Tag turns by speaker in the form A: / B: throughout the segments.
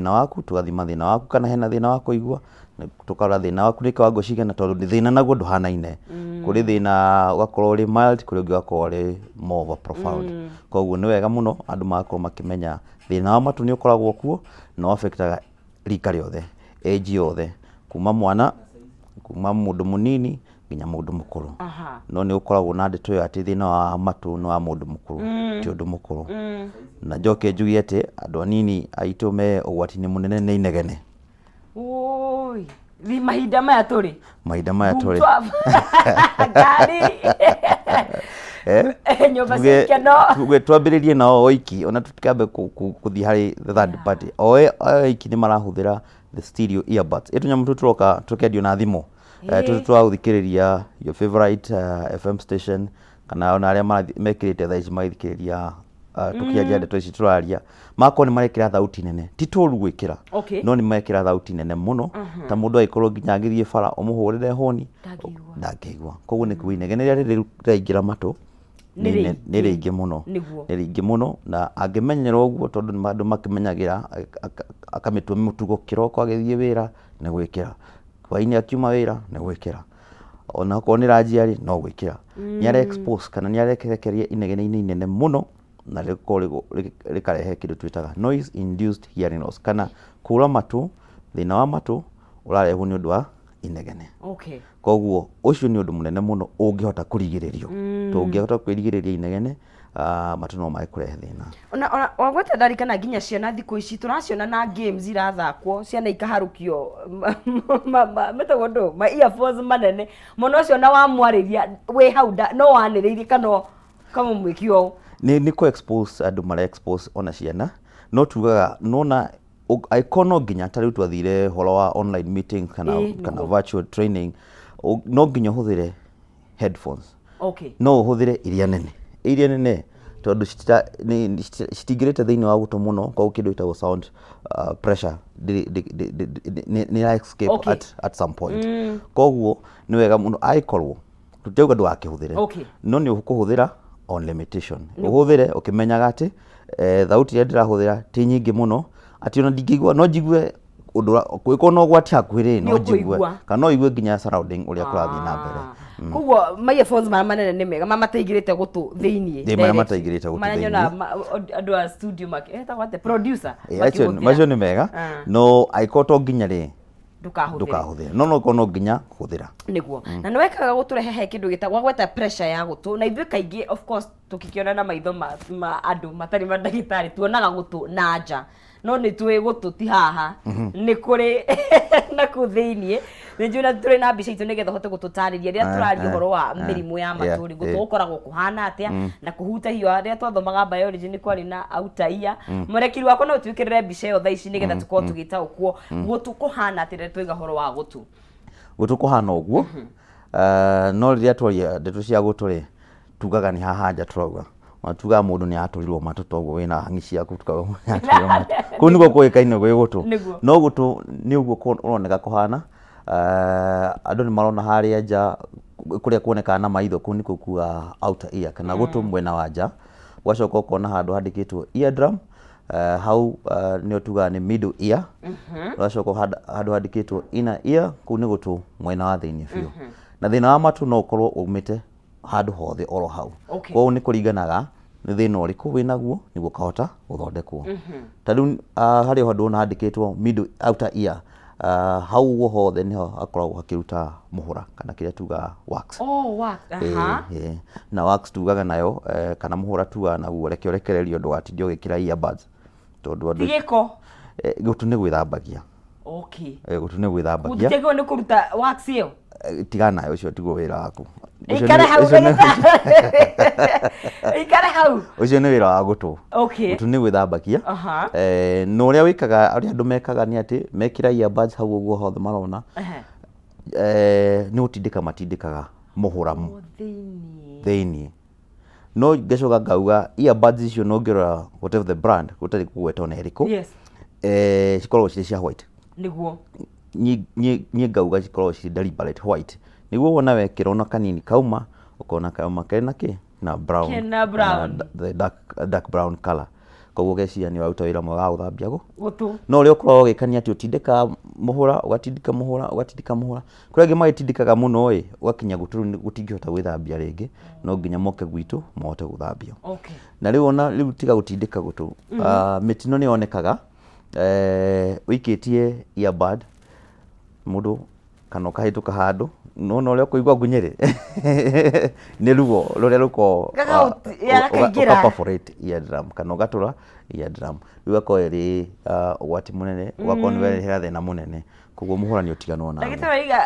A: Thĩna waku, tũgathima thĩna waku kana hena thĩna wa kũigua, tũkarora thĩna waku nĩ kĩwango cigana, tondũ thĩna naguo ndũhanaine. Kũrĩ thĩna ũgakorwo ũrĩ mild, kũrĩ ũngĩ ũgakorwo ũrĩ more of a profound. Koguo nĩ wega mũno andũ magakorwo makĩmenya thĩna wa matũ nĩ ũkoragwo kuo na ũ affect aga rika rĩothe, age yothe, kuma mwana, kuma mũndũ mũnini nginya mũndũ mũkũrũ. No nĩ ũkoragwo na ndeto ĩyo atĩ thĩna wa matũ nĩ wa mũndũ mũkũrũ, ti ũndũ mũkũrũ. Na njoke njuge atĩ andũ anini aitũ me ũgwati-inĩ mũnene nĩ inegene.
B: Ũi, mahinda maya tũrĩ.
A: Mahinda maya tũrĩ.
B: Ngari. Nyũmba cia ikeno.
A: Tuge twambĩrĩrie nao oiki, ona tũtikambe kũthiĩ harĩ the third party. O oiki nĩ marahũthĩra the stereo earbuds. Ĩ tũnyamũ tũtũ tũroka tũkendio na thimũ. Tũtũ twa gũthikĩrĩria your favorite FM station, kana ona arĩa mekĩrĩte thaa ici magĩthikĩrĩria tũkĩaria ndeto ici tũraria, magakorwo nĩ marekĩra thauti nene, ti tũru gwĩkĩra, no nĩ mekĩra thauti nene mũno, ta mũndũ agĩkorwo nginya agĩthiĩ bara ũmũhũrĩre honi
B: ndangĩigua.
A: Ndangĩigua. Koguo nĩ kuga inegene rĩrĩa rĩraingĩra matũ
B: nĩ
A: nĩ rĩingĩ mũno. Nĩ rĩingĩ mũno, na angĩmenyera ũguo, tondũ nĩ andũ makĩmenyagĩra, akamĩtua mũtugo, kĩroko agĩthiĩ wĩra nĩ gwĩkĩra, hwainĩ akiuma wĩra nĩ gwĩkĩra, ona okorwo nĩ ranji rĩ, no gwĩkĩra, nĩ ara expose kana nĩ arekereria inegene-inĩ inene mũno, na rĩkorwo rĩkarehe kĩndũ twĩtaga noise induced hearing loss, kana kũra matũ, thĩna wa matũ ũrarehwo nĩ ũndũ wa inegene. Koguo ũcio nĩ ũndũ mũnene mũno ũngĩhota kũrigĩrĩrio. Tũngĩhota kwĩrigĩrĩria inegene, matũ no mage kũrehe thĩna.
B: Ona wagweta ndarikana nginya ciana thikũ ici tũraciona na games irathakwo, ciana ikaharũkio metagwo ndũ ma earphones manene. Mwana ũcio ona wamwarĩria wĩ hau no wanĩrĩirie kana kamũmwĩki ũũ.
A: Nĩ kũ expose andũ mara expose ona ciana, no tugaga nona angĩkorwo no nginya, ta rĩu twathire ũhoro wa online meeting kana kana virtual training, no nginya ũhũthĩre headphones. No ũhũthĩre iria nene, iria nene tondũ citingĩrĩte thĩinĩ wa gũtũ mũno, koguo kĩndũ gĩtagwo sound pressure nĩ ĩra escape at some point. Koguo nĩ wega mũno angĩkorwo tũtirauga ndũgakĩhũthĩre, no nĩ ũkũhũthĩra on limitation, ũhũthĩre ũkĩmenyaga atĩ thauti ĩrĩa ndĩrahũthĩra ti nyingĩ mũno atĩ ona ndingĩigua, no njigue ũndũ kũngĩkorwo na ũgwati hakuhĩ rĩ, no
B: Nĩ
A: njigue
B: ũkũigua.
A: kana no igue nginya surrounding ũrĩa kũrathiĩ na mbere.
B: Koguo ma earphones marĩa manene nĩ mega, marĩa mataingĩrĩte gũtũ thĩiniĩ.
A: Ĩ, marĩa
B: direct.
A: mataingĩrĩte gũtũ
B: Marĩa
A: thĩiniĩ.
B: nyonaga andũ a studio etagwo atĩa, producer
A: Acio
B: makĩhũthĩra.
A: Macio nĩ mega, no angĩkorwo to nginya rĩ,
B: ndũkahũthĩre.
A: Ndũkahũthĩre, no korwo no nginya, hũthĩra.
B: Nĩguo na nĩ wekaga gũtũrehe he kĩndũ gĩtagwo gweta pressure ya gũtũ, na ithuĩ kaingĩ of course tũkĩkĩona na maitho ma andũ matarĩ mandagĩtarĩ tuonaga gũtũ na nja, no nĩ tũĩ gũtũ ti haha, nĩ kũrĩ na kũu thĩiniĩ. Nĩ njũĩ na tũrĩ na mbica itũ nĩgetha ũhote gũtũtarĩria rĩrĩa tũraria ũhoro wa mĩrimũ ya matũ rĩ, gũtũ gũkoragwo kũhana atĩa na kũhutahio. Rĩrĩa twathomaga biology nĩ kwarĩ na outer ear. Mũrekiri wakwa no ũtwĩkĩrĩre mbica ĩyo thaa ici nĩgetha tũkorwo tũgĩtaũkwo gũtũ kũhana atĩa rĩrĩa twaiga ũhoro wa gũtũ.
A: Gũtũ kũhana ũguo. No rĩrĩa twaria ndeto cia gũtũ rĩ, tugaga nĩ haha nja tũrauga, ona tugaga mũndũ nĩ atũrirwo matũ, toguo wĩna hangi ciaku tukaga mũndũ nĩ atũrirwo matũ, kũu nĩguo kũĩkaine gwĩ gũtũ. No gũtũ nĩ ũguo kũroneka kũhana. Andũ nĩ marona harĩa nja kũrĩa kuonekaga na maitho, kũu nĩkuo kuga outer ear kana gũtũ mwena wa nja. Ũgacoka ũkona handũ handĩkĩtwo eardrum, hau nĩyo tugaga nĩ middle ear. Ũgacoka handũ handĩkĩtwo inner ear, kũu nĩ gũtũ mwena wa thĩinĩ biũ. Na thĩna wa matũ no ũkorwo umĩte handũ hothe oro hau. Koguo nĩ kũringanaga nĩ thĩna ũrĩkũ wĩnaguo nĩguo ũkahota gũthondekwo. Ta rĩu harĩ handũ wona handĩkĩtwo middle outer ear, hau ũguo hothe nĩho hakoragwo hakĩruta mũhũra kana kĩrĩa tugaga wax.
B: Oh, wax.
A: Ĩ. Na wax tugaga nayo, kana mũhũra tugaga naguo, reke ũrekererio, ndũgatinde ũgĩkĩra earbuds tondũ andũ
B: Ti gĩko.
A: Gũtũ nĩ gwĩthambagia. Gũtũ nĩ gwĩthambagia.
B: Gũtiagĩrĩirwo nĩ kũruta wax ĩyo.
A: Tigana nayo, ũcio tiguo wĩra waku. Ũcio
B: Ikare hau, ndagĩtarĩ. Ikare hau.
A: Ũcio nĩ wĩra wa gũtũ. Gũtũ nĩ gwĩthambagia. Na ũrĩa wĩkaga, ũrĩa andũ mekaga nĩ atĩ mekĩra earbuds hau ũguo hothe marona, nĩ gũtindĩka matindĩkaga mũhũra
B: O thĩiniĩ.
A: Thĩiniĩ. No ngacoka ngauga earbuds icio no ngĩrora whatever the brand, gũtarĩ kũgweta ona ĩrĩkũ, cikoragwo cirĩ cia white. Niĩ ngauga cikoragwo cirĩ deliberate white nĩguo wona wekĩra ona kanini kauma ũkona kauma kena kĩ na brown.
B: Kena brown.
A: Kana the dark brown color. Koguo ũgeciria nĩ ũraruta wĩra mwega wa gũthambia
B: gũtũ.
A: No ũrĩa ũkoragwo ũgĩka nĩ atĩ ũtindĩkaga mũhũra, ũgatindĩka mũhũra, ũgatindĩka mũhũra. Kũrĩ angĩ magĩtindĩkaga mũno ĩ, ũgakinya gũtũ rĩu gũtingĩhota gwĩthambia rĩngĩ, no nginya moke gwitũ mahote gũthambio. Na rĩu ona rĩu tiga gũtindĩka gũtũ, mĩtino nĩ yonekaga, ũikĩtie earbud mũndũ kana ũkahĩtũka handũ, nĩwona ũrĩa ũkũigua ngunyĩrĩ nĩ ruo rũrĩa rũkoragwo
B: Gakaingĩra.
A: ũka perforate eardrum kana ũgatũra eardrum. Rĩu ĩgakorwo ĩrĩ ũgwati mũnene, ũgakorwo nĩ werehera thĩna mũnene. Koguo mũhũra nĩ ũtiganwo naguo.
B: Ndagĩtarĩ oiga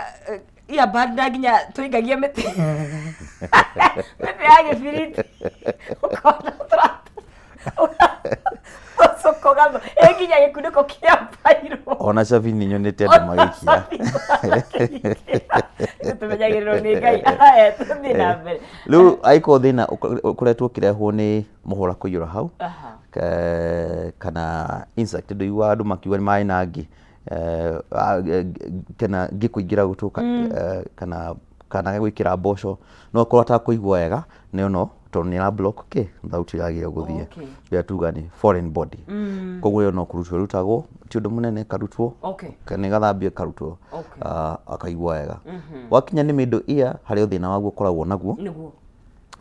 B: earbud na nginya tũingagia mĩtĩ mĩtĩ ya gĩbiriti ũkona tũracoka ĩ nginya gĩkunĩko kĩa bairũ.
A: Ona cabi nĩ nyonete andũ magĩikia.
B: Tũmenyagĩrĩrwo nĩ Ngai. Aya, tũthiĩ na mbere.
A: Rĩu angĩkorwo thĩna ũkoretwo ũkĩrehwo nĩ mũhũra kũiyũra hau, kana insect, ndũiguaga andũ makiuga nĩ marĩ na ngi, kana ngi kũingĩra gũtũ, kana gwĩkĩra mboco, no akorwo atakũigua wega, no no tondũ nĩ ĩra block kĩ thauti ĩrĩa yagĩrĩirwo gũthiĩ, ĩrĩa tugaga nĩ foreign body. Koguo ĩyo no kũrutwo ĩrutagwo, ti ũndũ mũnene ĩkarutwo, kana ĩgathambio ĩkarutwo, akaigua wega. Wakinya nĩ middle ear, harĩ o thĩna waguo ũkoragwo naguo,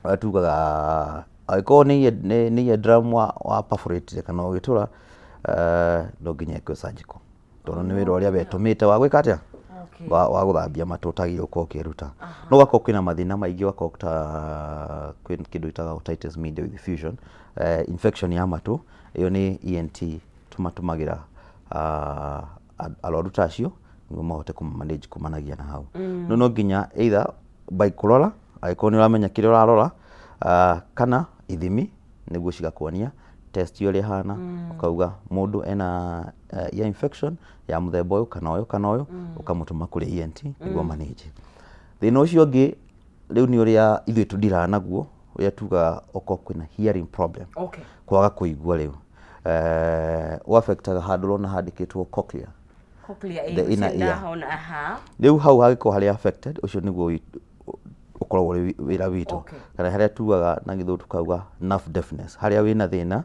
A: ũrĩa tugaga angĩkorwo nĩ ear drum wa perforate kana ũgĩtũra, no nginya ĩkwo surgical, tondũ nĩ wĩra ũrĩa wetũmĩte wa gwĩka atĩa? Wa gũthambia matũ ũtagĩrĩirwo gũkorwo ũkĩruta. No ũgakorwo kwĩna mathĩna maingĩ, ũgakorwo ta kwĩ kĩndũ gĩtagwo otitis media with effusion, infection ya matũ, ĩyo nĩ ENT tũmatũmagĩra arwaru ta acio nĩguo mahote kũ manage kumanagia na hau. No no nginya either by kũrora, angĩkorwo nĩ ũramenya kĩrĩa ũrarora, kana ithimi nĩguo cigakuonia test ũrĩa ĩhana, ũkauga mũndũ ena ear infection ya mũthemba ũyũ kana ũyũ kana ũyũ, ũkamũtũma kũrĩ ENT nĩguo manage. Thĩna ũcio ũngĩ rĩu nĩ ũrĩa ithuĩ tũndiraga naguo, ũrĩa tugaga okorwo kwĩna hearing problem, kwaga kũigua rĩu, ũ affect aga handũ ũrona handĩkĩtwo cochlear.
B: Cochlear,
A: The inner
B: ũcio
A: ear.
B: ndahona, aha.
A: Rĩu hau hangĩkorwo harĩ affected, ũcio nĩguo ũkoragwo ũrĩ wĩra witũ. Kana harĩa tugaga na gĩthũngũ tukauga nerve deafness, harĩa wĩna thĩna,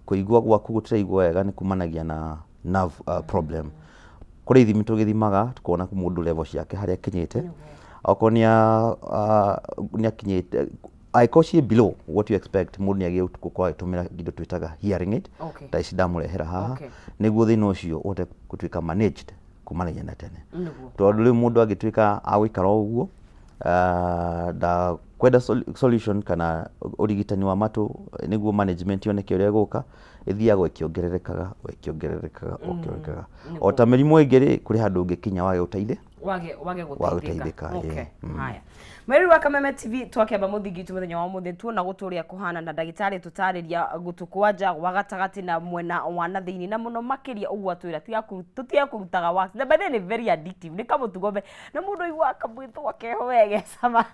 A: kũigua gwaku gũtiraigua wega nĩ kumanagia na nerve problem. Kũrĩ ithimi tũgĩthimaga tukona mũndũ level ciake harĩa akinyĩte, okorwo nĩ akinyĩte, angĩkorwo ciĩ below what you expect, mũndũ nĩ agĩrĩirwo gũkorwo agĩtũmĩra indo twĩtaga hearing aid, ta ici ndamũrehera haha, nĩguo thĩna ũcio ũhote gũtuĩka managed kumanagia na tene. Tondũ rĩu mũndũ angĩtuĩka agũikara o ũguo, ndakwenda solution kana ũrigitani wa matũ nĩguo management yoneke ũrĩa ĩgũka, ĩthiaga ĩkĩongererekaga, ĩkĩongererekaga, ĩkĩongererekaga. O ta mĩrimũ ĩngĩ rĩ, kũrĩ handũ ũngĩkinya wage ũteithĩ,
B: wage
A: wage
B: gũteithĩka.
A: gũteithĩka, ĩĩ.
B: Haya, mweri wa Kameme TV, twakĩamba mũthingi witũ mũthenya wa ũmũthĩ, tuona gũtũ ũrĩa kũhana na ndagĩtarĩ tũtarĩria gũtũ kwa nja, gwa gatagatĩ na mwena wa na thĩinĩ, na mũno makĩria ũguo atwĩra tũtige kũrutaga wax, na by the way nĩ very addictive, nĩ kamũtugo na mũndũ aiguaga kamwĩthũa keho wega gecama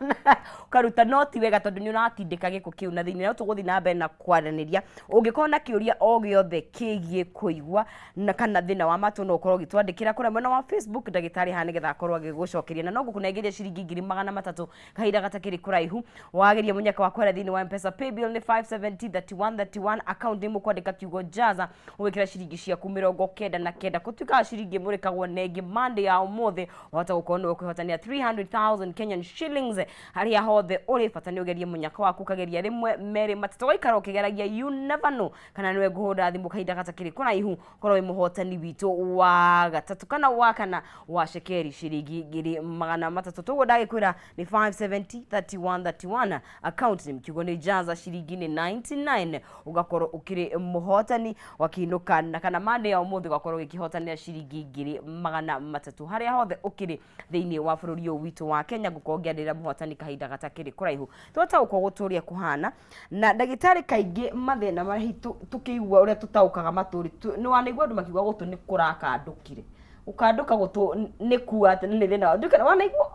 B: ũkaruta, no ti wega tondũ nĩ ũratindĩka gĩko kĩu na thĩinĩ. No tũgũthiĩ na mbere na kwaranĩria, ũngĩkorwo na kĩũria o gĩothe kĩgiĩ kũigua na kana thĩna wa matũ, no ũkorwo ũgĩtwandĩkĩra kũrĩa mwena wa Facebook, ndagĩtarĩ haha nĩgetha akorwo agĩgũcokeria. Na no ngũkũnengeria ciringi 300,000 kahinda gatakĩrĩ kũraihu. Wageria mũnyaka wa kwara thĩinĩ wa M-Pesa paybill nĩ 570 31 31, account nĩ mũkwandĩka kiugo jaza, ũgĩkĩra ciringi ciaku 99, gũtuĩkaga ciringi ĩmũrĩkagwo nengĩ Monday ya ũmũthĩ, wahota gũkorwo nĩwe ũkwĩhotanĩra 300,000 Kenyan shillings harĩa hothe ũrĩ. Bata nĩ ũgerie mũnyaka waku, ũkageria rĩmwe, merĩ, matatũ, ũgaikara ũkĩgeragia, you never know kana nĩwe ngũhũra thimũ kahinda gatakĩrĩ kũraihu, korwo wĩ mũhotani witũ wa gatatũ kana wa kana wa cekeri ciringi 300,000. Toguo ndagĩkwĩra nĩ 570 31 31, account nĩ kiugo nĩ jaza, ciringi nĩ 99, ũgakorwo ũkĩrĩ mũhotani wakĩinũka na kana Monday ya ũmũthĩ ũgakorwo ũgĩkĩhotanĩra ciringi 300,000 harĩa hothe ũkĩrĩ thĩinĩ wa bũrũri ũyũ witũ wa Kenya. Ngũkorwo ngĩanĩrĩra mũhotani kahinda gatakĩrĩ kũraihu. Twataũkwo gũtũria kũhana na ndagĩtarĩ, kaingĩ mathĩna marĩa tũkĩigua ũrĩa tũtaũkaga matũrĩ, nĩ wanaigua andũ makiuga gũtũ nĩ kũrakandũkire, gũkandũka gũtũ nĩ kuga atĩ nĩ thĩna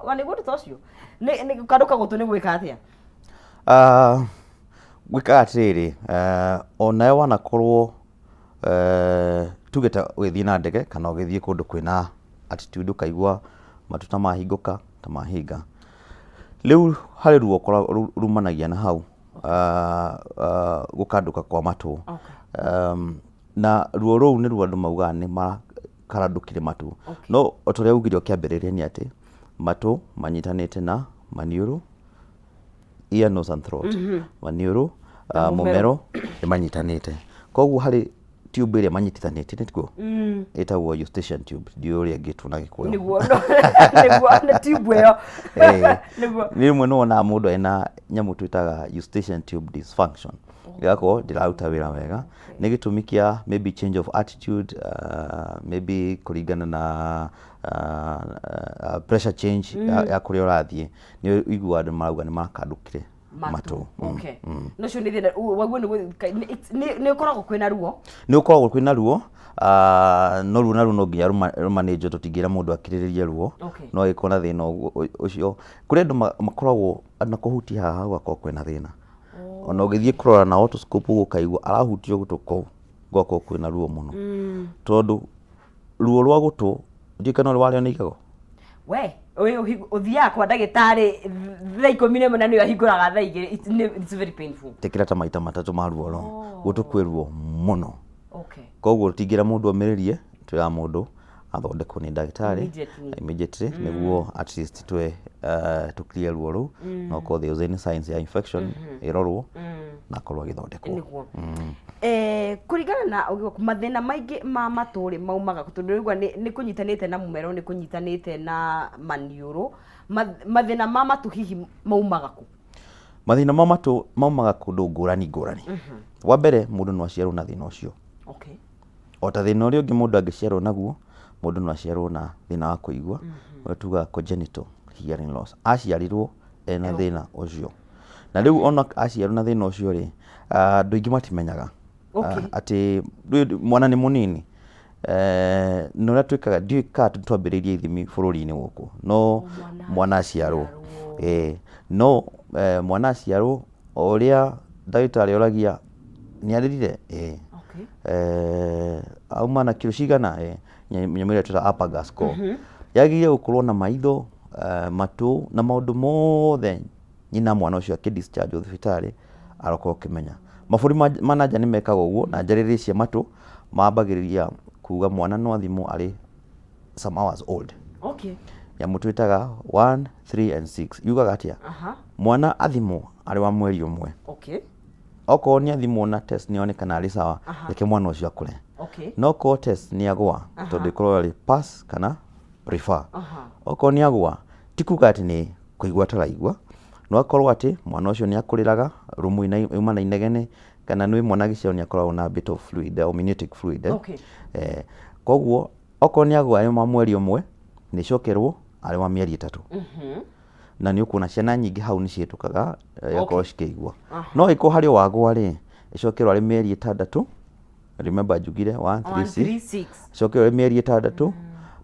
B: wanaigua ũndũ ta ũcio? Nĩ gũkandũka gũtũ nĩ gwĩka atĩa?
A: Gwĩkaga atĩrĩrĩ, onawe wanakorwo, tuge ta ũgĩthiĩ na ndege kana ũgĩthiĩ kũndũ kwĩna altitude, ũkaigua matũ ta mahingũka ta mahinga. Rĩu harĩ ruo rumanagia na hau. Gũkandũka kwa matũ.
B: Okay.
A: Na ruo rũu nĩruo andũ maugaga nĩ makarandũkire matũ. No o ta ũrĩa ugire ũkĩambĩrĩria nĩ atĩ matũ manyitanĩte na maniũrũ, ear, nose and throat, maniũrũ,
B: Na mũmero.
A: Mũmero nĩ manyitanĩte, koguo harĩ tube ĩrĩa manyitithanĩtie nĩguo ĩtagwo eustachian tube, ndiũĩ ũrĩa ĩngĩtwo na Gĩkũyũ.
B: Nĩguo nĩ tube ĩyo. Nĩguo.
A: Nĩ rĩmwe nĩ wonaga mũndũ ena nyamũ twĩtaga eustachian tube dysfunction, ĩgakorwo ndĩraruta wĩra wega, nĩ gĩtũmi kĩa maybe change of attitude, maybe kũringana na pressure change ya kũrĩa ũrathiĩ, nĩ ũiguaga andũ marauga nĩ makandũkire matũ.
B: Okay, no cio nĩ thĩna waguo nĩ ũkoragwo kwĩna ruo.
A: Nĩ ũkoragwo kwĩna ruo, no ruo naruo no nginya rũmanĩnjwo, tũtingĩra mũndũ akirĩrĩrie ruo. No agĩkorwo na thĩna ũcio, kũrĩ andũ makoragwo ona kũhutia haha gũgakorwo kwĩna thĩna, ona ũgĩthiĩ kũrora na otoscope ũguo ũkaigua arahutio gũtũ kũu gũgakorwo kwĩna ruo mũno, tondũ ruo rwa gũtũ, ndiũĩ kana ũrĩ warĩo nĩ igego.
B: We ũyũ ũthiaga kwa ndagĩtarĩ thaa 11 na nĩyo ahingũraga thaa 2. It's very painful.
A: Tĩkĩra ta maita matatũ ma ruo rũu. Gũtũ kwĩ ruo mũno. Koguo tũtingĩra mũndũ omĩrĩrie, twĩraga mũndũ athondekwo nĩ ndagĩtarĩ
B: Immediately.
A: Immediately, nĩguo at least twe tũ clear ruo rũu, no korwo there was any signs ya infection ĩrorwo na akorwo agĩthondekwo.
B: Nĩguo kũringana na ũgĩ waku, mathĩna maingĩ ma matũ rĩ maumaga kũ? Tondũ rĩu nĩ kũnyitanĩte na mũmero, nĩ kũnyitanĩte na maniũrũ. Mathĩna ma matũ hihi maumaga kũ?
A: Mathĩna ma matũ maumaga kũndũ ngũrani ngũrani. Wa mbere, mũndũ no aciarwo na thĩna ũcio. O ta thĩna ũrĩa ũngĩ mũndũ angĩciarwo naguo, mũndũ no aciarwo na thĩna wa kũigua, ũrĩa tugaga congenital hearing loss, aciarirwo ena thĩna ũcio. Na rĩu ona aciarwo na thĩna ũcio rĩ, andũ aingĩ matimenyaga atĩ rĩu mwana nĩ mũnini. Na ũrĩa twĩkaga, ndiũĩ kana twambĩrĩirie ithimi bũrũri-inĩ gũkũ, no
B: mwana
A: mwana aciarwo
B: aciarwo.
A: No mwana aciarwo, o ũrĩa ndagĩtarĩ oragia, nĩ arĩrire? Ĩĩ. Auma na kiro cigana? Ĩĩ. Nyamũ ĩrĩa twĩtaga Apgar score yagĩrĩire gũkorwo na maitho, matũ na maũndũ mothe. Nyina mwana ũcio akĩ discharge thibitarĩ arokorwo ũkĩmenya. Mabũrũri ma nanja nĩ mekaga ũguo na njarĩrĩ cia matũ mambagĩrĩria kuga mwana no athimwo arĩ some hours old. Nyamũ twĩtaga 1, 3 and 6 yugaga atĩa? Mwana athimwo arĩ wa mweri 1. Okorwo nĩ athimwo na test nĩ onekana arĩ sawa, reke mwana ũcio akũre. No korwo test nĩ agwa, tondũ ĩkorwo arĩ pass kana refer, okorwo nĩ agwa, ti kuga atĩ nĩ kũigua ataraigua, no akorwo atĩ mwana ũcio nĩ akũrĩraga rumu yuma na inegene, kana nĩ mwana agĩciarwo nĩ akoragwo na bit of fluid, amniotic fluid, eh. Koguo okorwo nĩ agwa arĩ wa mweri 1, nĩ cokerwo arĩ wa mĩeri 3. Na nĩ ũkuona ciana nyingĩ hau nĩ cihetũkaga, igakorwo cikĩigua. No ĩkorwo harĩ o wagwa rĩ, ĩcokerwo arĩ mĩeri 6. Remember njugire 1, 3,
B: 1,
A: 6.
B: 3, 6.
A: Acokerwo arĩ mĩeri 6,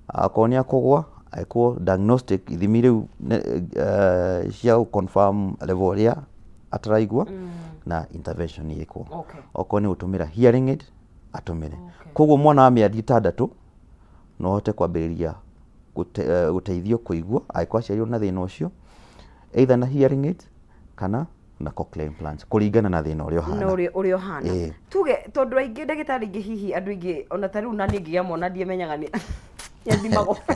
A: akorwo nĩ akũgwa, ekwo diagnostic ithimi rĩu cia gũ confirm level ĩrĩa ataraigua na intervention ĩkwo. Okorwo nĩ gũtũmĩra hearing aid, atũmĩre. Koguo mwana wa mĩeri 6 no ahote kwambĩrĩria gũteithio kũigua angĩkorwo aciarirwo na thĩna ũcio, either na hearing aid kana na cochlear implants, kũringana na thĩna ũrĩa
B: na
A: ũhana.
B: Ũrĩa ũhana.
A: Ĩĩ.
B: Tuge tondũ aingĩ, ndagĩtarĩ aingĩ, hihi andũ aingĩ ona ta rĩu na niĩ ngĩgĩa mwana ndiamenyaga nĩ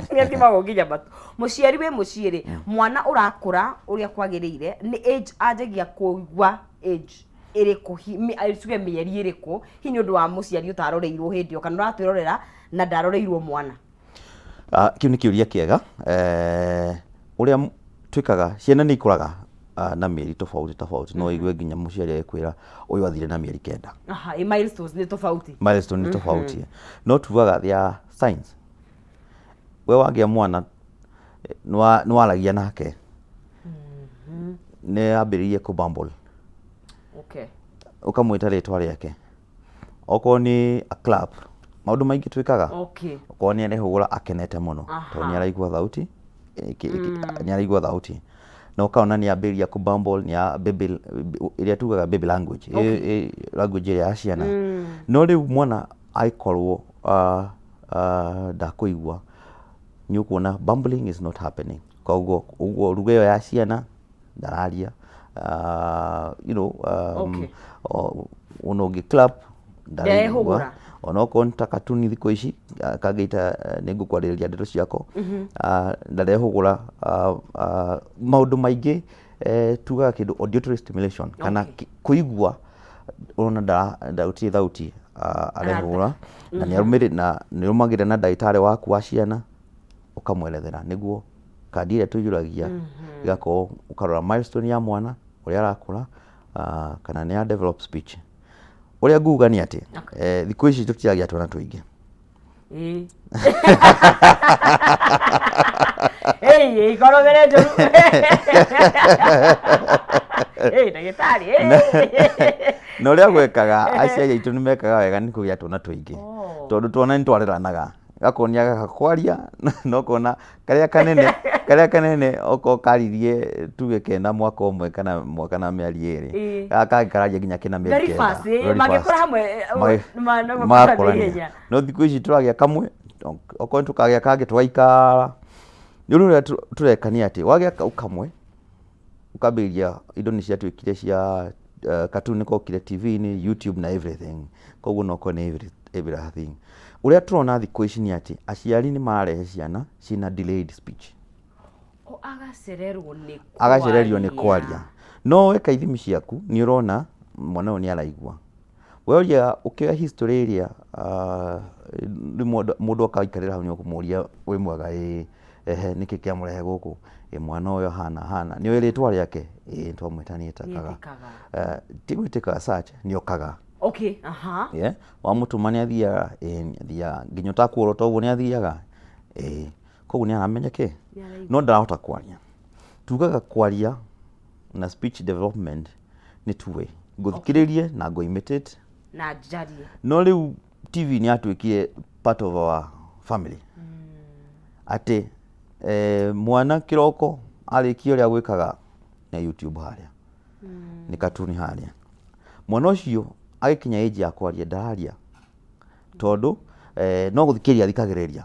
B: nĩathimagwo nginya matũ. Mũciari wĩ mũciĩ rĩ, mwana ũrakũra ũrĩa kwagĩrĩire nĩ age anjagia kũigua age ĩrĩkũ? Tuge mĩeri ĩrĩkũ, hihi nĩ ũndũ wa mũciari ũtaroreirwo hĩndĩ ĩyo kana ũratwĩrorera na ndaroreirwo mwana?
A: Kĩu nĩ kĩũria kĩega. Ũrĩa twĩkaga, ciana nĩ ikũraga na mĩeri tofauti tofauti. No ũigue nginya mũciari agĩkwĩra ũyũ athire na mĩeri 9.
B: Aha, ĩ milestones nĩ tofauti.
A: Milestone nĩ tofauti, no tugaga there are signs. We wagĩa mwana, nĩ waragia nake, nĩ ambĩrĩirie kũ bumble, ũkamwĩta rĩtwa rĩake, okorwo nĩ a clap, maũndũ maingĩ twĩkaga. Okorwo nĩ arehũgũra akenete mũno, tondũ nĩ araigua thauti, nĩ araigua thauti na ũkaona nĩ ambĩrĩria kũ bumble, nĩ a baby, ĩrĩa tugaga baby language, language ĩrĩa ya ciana. No rĩu mwana angĩkorwo ndakũigua, nĩ ũkuona bumbling is not happening, koguo ũguo ruga ĩyo ya ciana ndararia. Ona ũngĩ clap ndaraigua.
B: Nderehũgũra.
A: Onokorwo nĩ ta katuni thikũ ici kangĩita, nĩ ngũkwarĩrĩria ndeto ciako, ndarehũgũra. Maũndũ maingĩ, tugaga kĩndũ auditory stimulation kana kũigua ũrona gũtirĩ thauti arehũgũra, na nĩ arũmĩrĩ na nĩ ũrũmagĩrĩra na ndagĩtarĩ waku wa ciana ũkamwerethera nĩguo kandi ĩrĩa tũiyũragia ĩgakorwo ũkarora milestone ya mwana ũrĩa arakũra, kana nĩ ya develop speech. Ũrĩa nguga nĩ atĩ thikũ ici tũtiragĩa twana tũingĩ.
B: Ĩĩ. Ĩĩ, ikorobere njũru. Ĩĩ, ndagĩtarĩ. Ĩĩ.
A: Na ũrĩa gwekaga, aciari aitũ nĩ mekaga wega nĩ kũgĩa twana tũingĩ, tondũ twana nĩ twareranaga, gakonia gaka kwaria na ũkona karĩa kanene okorwo karirie tuge kena mwaka ũmwe kana mwaka na mĩeri 2, gaka kangĩ kararia nginya kena mĩeri
B: Very
A: 9.
B: fast,
A: Very
B: mangĩkũra
A: fast.
B: hamwe, no makũra
A: Magakũrania.
B: naihenya.
A: No thikũ ici tũragĩa kamwe, okorwo tũkagĩa kangĩ tũgaikara. Nĩ ũndũ ũrĩa tũreka nĩ atĩ wagĩa kau kamwe ũkambĩrĩria indo nĩ ciatuĩkire cia cartoon nĩ kokire TV-inĩ, YouTube na everything, koguo no ũkore nĩ everything. Ũrĩa tũrona thikũ ici nĩ atĩ aciari nĩ mararehe ciana ciĩna delayed speech.
B: O, agacererwo nĩ
A: Agacererio nĩ kwaria, no weka ithimi ciaku nĩ ũrona mwana ũyũ nĩ araigua. Weoria ũkĩoya history ĩrĩa, rĩmwe mũndũ akaikarĩra hau nĩ ũkũmũria, "Wĩ mwega?" "Ĩĩ." "Ehe, nĩkĩ kĩamũrehe gũkũ?" "Ĩ mwana ũyũ ahana hana." "Nĩ ũĩ rĩtwa rĩake?" "Ĩĩ, twamwĩta nĩ etĩkaga."
B: Nĩetĩkaga.
A: Ti gwĩtĩka search, nĩ okaga. Yeah, wamũtũma nĩ athiaga? "Ĩĩ, nĩ athiaga." "Nginya ũtakuorota ũguo nĩ athiaga?" "Ĩĩ." Koguo nĩ aramenya kĩ
B: Nĩaraigua.
A: No ndarahota kwaria. Tugaga kwaria na speech development nĩ two way, ngũthikĩrĩrie na ngũ imitate
B: na njarie.
A: No rĩu TV nĩ yatuĩkire part of our family, atĩ mwana kĩroko arĩkia ũrĩa gwĩkaga na YouTube harĩa nĩ katuni harĩa, mwana ũcio agĩkinya age ya kwaria ndararia, tondũ no gũthikĩrĩria athikagĩrĩria,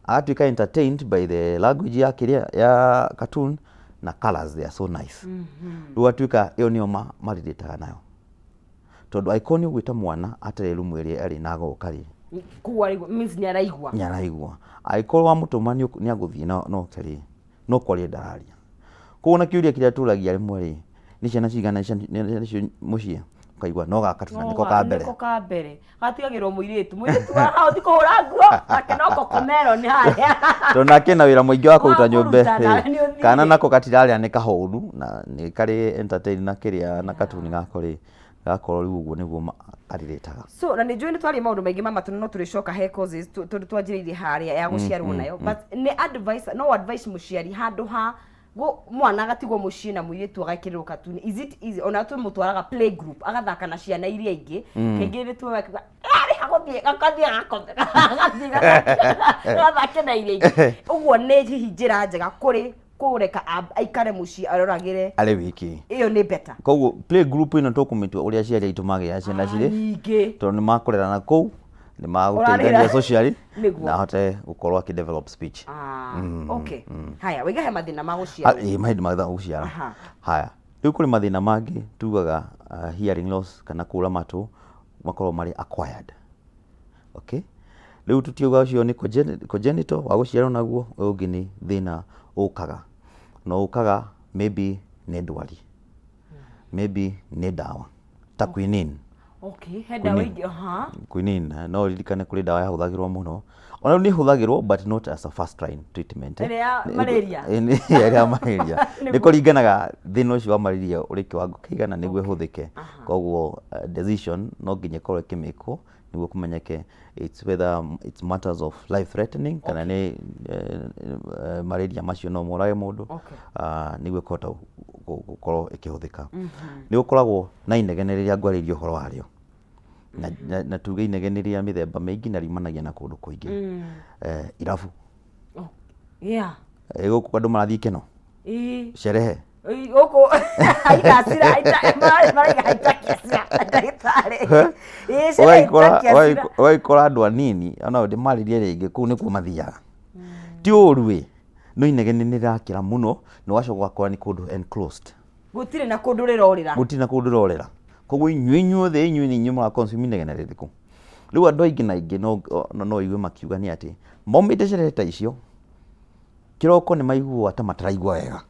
A: agatuĩka entertained by the language ya kĩrĩa ya cartoon na colors, they are so nice. Rĩu atuĩka ĩyo nĩyo marirĩtaga nayo, tondũ angĩkorwo nĩ ũgwĩta mwana atarĩ rumu ĩrĩa arĩ na agoka rĩ,
B: Koguo araigua, means nĩ araigua.
A: Nĩ araigua. Angĩkorwo wamũtũma nĩ agũthiĩ no rĩ, no kwaria ndararia. Koguo na kĩũria kĩrĩa tũragia rĩmwe rĩ, nĩ ciana cigana nĩcio mũciĩ, ũkaigua no gaka tu na nĩko ka mbere.
B: Nĩko ka mbere gatigagĩrwo mũirĩtu, mũirĩtu haha ũthi kũhũra nguo nake no kokomeroni harĩa.
A: Tondũ nake ena wĩra mũingĩ wa kũruta
B: Wa
A: nyũmba.
B: kũruta, nawe nĩ ũthiĩ.
A: Kana nako katirarĩa nĩ kahũnu na nĩ karĩ entertain na kĩrĩa na katuni gako rĩ, gakorwo rĩu ũguo nĩguo karirĩtaga.
B: So na nĩ njũĩ nĩ twaria maũndũ maingĩ ma matũ, no tũrĩcoka he causes tondũ twanjĩrĩirie harĩa ya gũciarwo nayo, but nĩ advice, no advice mũciari handũ ha mwana agatigwo mũciĩ na mũirĩtu agekĩrĩrwo katuni, is it easy? Ona tũmũtwaraga play group agathaka na ciana iria ingĩ, kaingĩ nĩ tuoyaga arĩ hagũthiĩ gagathiĩ gakome gagathiĩ gathake na iria ingĩ. Ũguo nĩ hihi njĩra njega kũrĩ kũreka aikare mũciĩ aroragĩre
A: arĩ wiki?
B: Ĩyo nĩ better.
A: Koguo play group ĩno tũkũmĩtua ũrĩa aciari aitũ magĩaga ciana cirĩ
B: nyingĩ,
A: tondũ nĩ makũrera na kũu nĩ magũteithania
B: Ũrarĩra.
A: socially
B: Nĩguo.
A: na ahote gũkorwo akĩ develop speech.
B: Ah, okay. Haya, wĩiga he mathĩna ma gũciarwo.
A: Ĩĩ, mahinda ma gũciara. Haya, rĩu kũrĩ mathĩna mangĩ tugaga hearing loss kana kũra matũ makoragwo marĩ acquired. Okay, rĩu tũtiuga ũcio nĩ congenital wa gũciarwo naguo, ũyũ ũngĩ nĩ thĩna ũkaga na ũkaga maybe nĩ ndwari, maybe nĩ ndawa ta quinine.
B: Okay, he ndawa ingĩ, aha.
A: Quinine, no ũririkane kũrĩ ndawa yahũthagĩrwo mũno, ona rĩu nĩ ĩhũthagĩrwo but not as a first line treatment.
B: Ĩrĩa ya malaria?
A: Ĩrĩa ya malaria. Nĩ kũringanaga thĩna ũcio wa malaria ũrĩ kĩwango kĩigana nĩguo ĩhũthĩke. Koguo decision no nginya ĩkorwo ĩkĩmĩkwo nĩguo kũmenyeke it's whether it's matters of life threatening kana nĩ malaria macio no morage mũndũ, nĩguo ĩkũhota gũkorwo ĩkĩhũthĩka. Nĩ gũkoragwo na inegene rĩrĩa ngwarĩria ũhoro warĩo na tuge inegene rĩa mĩthemba mĩingĩ na riumanagia na kũndũ kũingĩ. Irabu.
B: Oh, yeah.
A: Gũkũ andũ marathiĩ ikeno, sherehe.
B: Ĩĩ, gũkũ haitacira maraiga haitakiacira ndagĩtarĩ. Ĩĩ, sherehe haitakiacira.
A: Ũgagĩkora andũ anini ona ndĩmarĩrie rĩngĩ kũu nĩkuo mathiaga, ti ũru ĩ, no inegene nĩ rĩrakĩra mũno na ũgacoka ũgakora nĩ kũndũ enclosed.
B: Gũtirĩ na kũndũ rĩrorĩra.
A: Gũtirĩ na kũndũ rĩrorĩra. Koguo inyuĩ inyuothe inyuĩ nĩ inyuĩ mũra consume inegene rĩrĩkũ? Rĩu andũ aingĩ na aingĩ no ũigue makiuga nĩ atĩ maumĩte sherehe ta icio, kĩroko nĩ maiguaga ta mataraigua wega.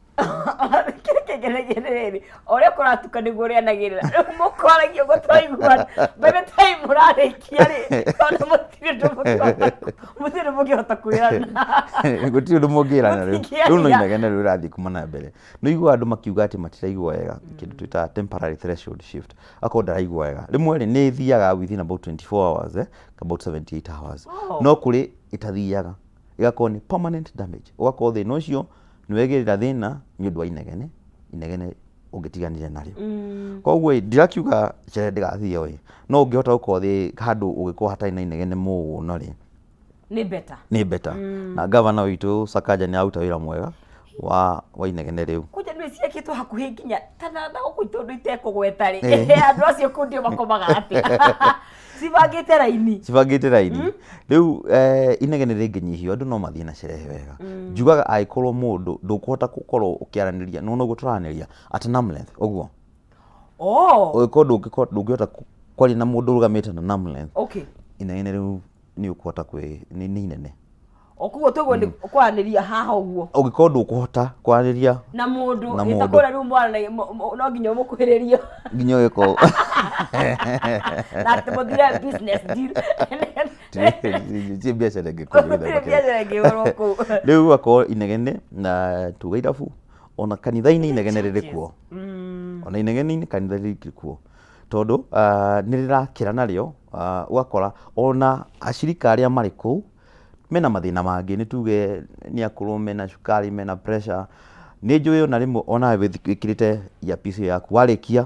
B: Kĩrĩa kĩngenagia nĩ rĩrĩ, o ũrĩa kũratuka nĩguo ũrĩanagĩrĩra. Rĩu mũkwaragia ũguo twaiguana, by the time mũrarĩkia rĩ, ona mũtirĩ ũndũ mũngĩhota, mũtirĩ ũndũ mũngĩhota kwĩrana.
A: Gũtirĩ ũndũ mũngĩrana rĩu. Rĩu no
B: Mũtingĩaria.
A: inegene rĩu rĩrathiĩ kuma na mbere. Nĩ ũiguaga andũ makiuga atĩ matiraigua wega, kĩndũ twĩtaga temporary threshold shift. Akorwo ndaraigua wega. Rĩmwe rĩ, nĩ ĩthiaga within about 24 hours, about 78 hours. No kũrĩ ĩtathiaga. Ĩgakorwo nĩ permanent damage. Ũgakorwo thĩna ũcio nĩ wegĩrĩra thĩna nĩ ũndũ wa inegene, inegene ũngĩtiganire narĩo. Koguo ĩ, ndirakiuga sherehe ndĩgathio ĩ, no ũngĩhota gũkorwo thĩ handũ ũngĩkorwo hatarĩ na inegene mũno rĩ,
B: Nĩ better.
A: Nĩ better. Na gavana witũ Sakaja nĩ aruta wĩra mwega wa inegene rĩu.
B: Kwanja nĩ ciakĩtwo hakuhĩ nginya kana na gũkũ itũndũ itekũgweta rĩ, andũ acio kũu ndio makomaga atĩa? Cibangĩte raini.
A: Cibangĩte raini. Rĩu inegene rĩngĩnyihio andũ no mathiĩ na sherehe wega. Njugaga angĩkorwo mũndũ ndũkũhota gũkorwo ũkĩaranĩria, nĩwona ũguo tũraranĩria at arm length ũguo. Ũngĩkorwo ndũngĩhota kwaria na mũndũ ũrũgamĩte na arm length. Inegene rĩu nĩ ũkũhota kwĩ nĩ inene.
B: O koguo toguo nĩ kwaranĩria haha ũguo.
A: Ũngĩkorwo ndũkũhota kwaranĩria
B: na mũndũ,
A: na
B: ĩta
A: mũndũ.
B: kũrĩa rĩu mwaranagia, no nginya ũmũkuhĩrĩrie.
A: Nginya ũgĩkorwo.
B: Na atĩ mũthire business deal.
A: Ti biacara ĩngĩkorwo
B: Gũtirĩ
A: gĩthemba kĩu.
B: biacara ĩngĩhũrwo kũu.
A: Rĩu ũgakorwo inegene na tuge irabu ona kanitha-inĩ inegene rĩrĩ kuo. Ona inegene-inĩ kanitha rĩrĩ kuo. Tondũ nĩ rĩrakĩra narĩo, ũgakora ona acirika arĩa marĩ kũu mena mathĩna mangĩ, nĩ tuge nĩ akũrũ, mena cukari, mena pressure. Nĩ njũĩ ona rĩmwe onawe wĩkĩrĩte earpiece ĩyo yaku, warĩkia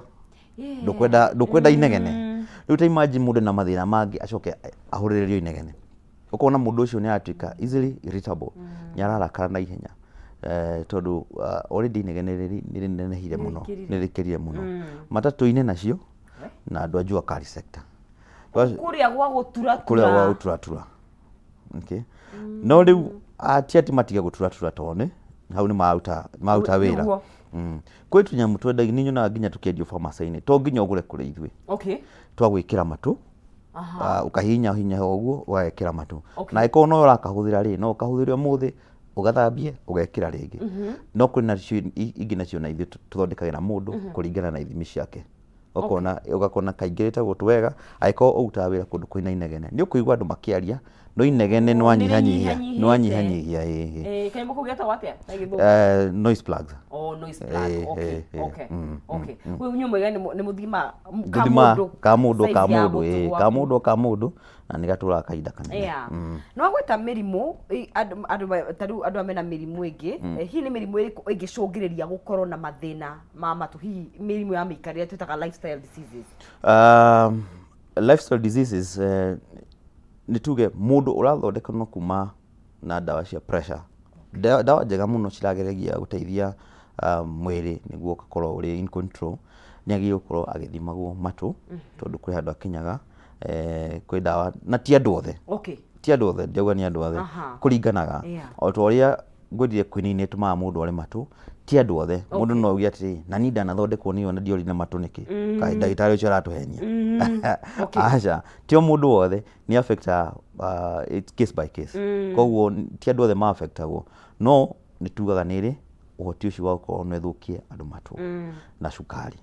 A: ndũkwenda inegene. Rĩu ta imagine mũndũ ena mathĩna mangĩ acoke ahũrĩrĩrio inegene. Ũkona mũndũ ũcio nĩ aratuĩka easily irritable, nĩ ararakara na ihenya. Tondũ already inegene nĩ rĩnenehire mũno, nĩ rĩkĩrire mũno. Matatũ-inĩ nacio, na andũ a jua kali sector.
B: Kũrĩa gwa gũturatura.
A: Kũrĩa gwa gũturatura. Okay. No rĩu ti atĩ matige gũturatura tondũ nĩ hau nĩ maruta wĩra. Kwĩ tũnyamũ twendagia, nĩ nyonaga nginya tũkĩendio pharmacy-inĩ, to nginya ũgũre kũrĩ ithuĩ. Twa gwĩkĩra matũ. Ũkahihinya hinya ũguo ũgekĩra matũ. Na angĩkorwo no ũrakahũthĩra rĩ, no ũkahũthĩre ũmũthĩ, ũgathambie, ũgekĩra rĩngĩ. No kwĩ nacio ingĩ nacio na ithuĩ tũthondekagĩra mũndũ kũringana na ithimi ciake. Ũgakona kaingĩrĩte gũtũ wega, angĩkorwo ũrutaga wĩra kũndũ kwĩna inegene. Nĩ ũkũigua andũ makĩaria, no inegene nĩ wanyihanyihia, nĩ wanyihanyihia, ĩĩ.
B: Kanyamũ kau getagwo atĩa na gĩthũngũ?
A: Noise plugs.
B: Oh, noise plug. Rĩu inyuĩ mwega nĩ mũthimaga
A: Tũthimaga
B: kamũndũ
A: ka mũndũ,
B: size
A: ka
B: ya
A: mũndũ,
B: gũtũ
A: ĩĩ,
B: gwaku.
A: ka mũndũ, ka mũndũ, na nĩ gatũraga kahinda kanene.
B: No gweta mĩrimũ, andũ ta rĩu andũ arĩa mena mĩrimũ ĩngĩ, hihi nĩ mĩrimũ ĩrĩkũ ĩngĩcũngĩrĩria gũkorwo na mathĩna ma matũ, hihi mĩrimũ ya mĩikarĩre twĩtaga lifestyle diseases?
A: Lifestyle diseases, nĩ tuge mũndũ ũrathondekwo kuma na ndawa cia pressure. Ndawa njega mũno cirageragia gũteithia mwĩrĩ nĩguo ũgakorwo ũrĩ in control, nĩ agĩrĩirwo gũkorwo agĩthimagwo matũ, tondũ kwĩ handũ akinyaga, kwĩ ndawa, na ti andũ othe. Ti andũ othe, ndiauga nĩ andũ othe. Kũringanaga. O ta ũrĩa ngwĩrire quinine ĩtũmaga mũndũ ore matũ, ti andũ othe. Mũndũ no auge atĩrĩ, na niĩ ndanathondekwo nĩyo na ndiorire matũ nĩkĩ? Kaĩ ndagĩtarĩ ũcio aratũhenia? Aca, ti o mũndũ wothe, nĩ affect, it's case by case. Koguo ti andũ othe ma affectagwo. No nĩ tugaga nĩ ĩrĩ ũhoti ũcio wa gũkorwo no ĩthũkie andũ matũ na cukari.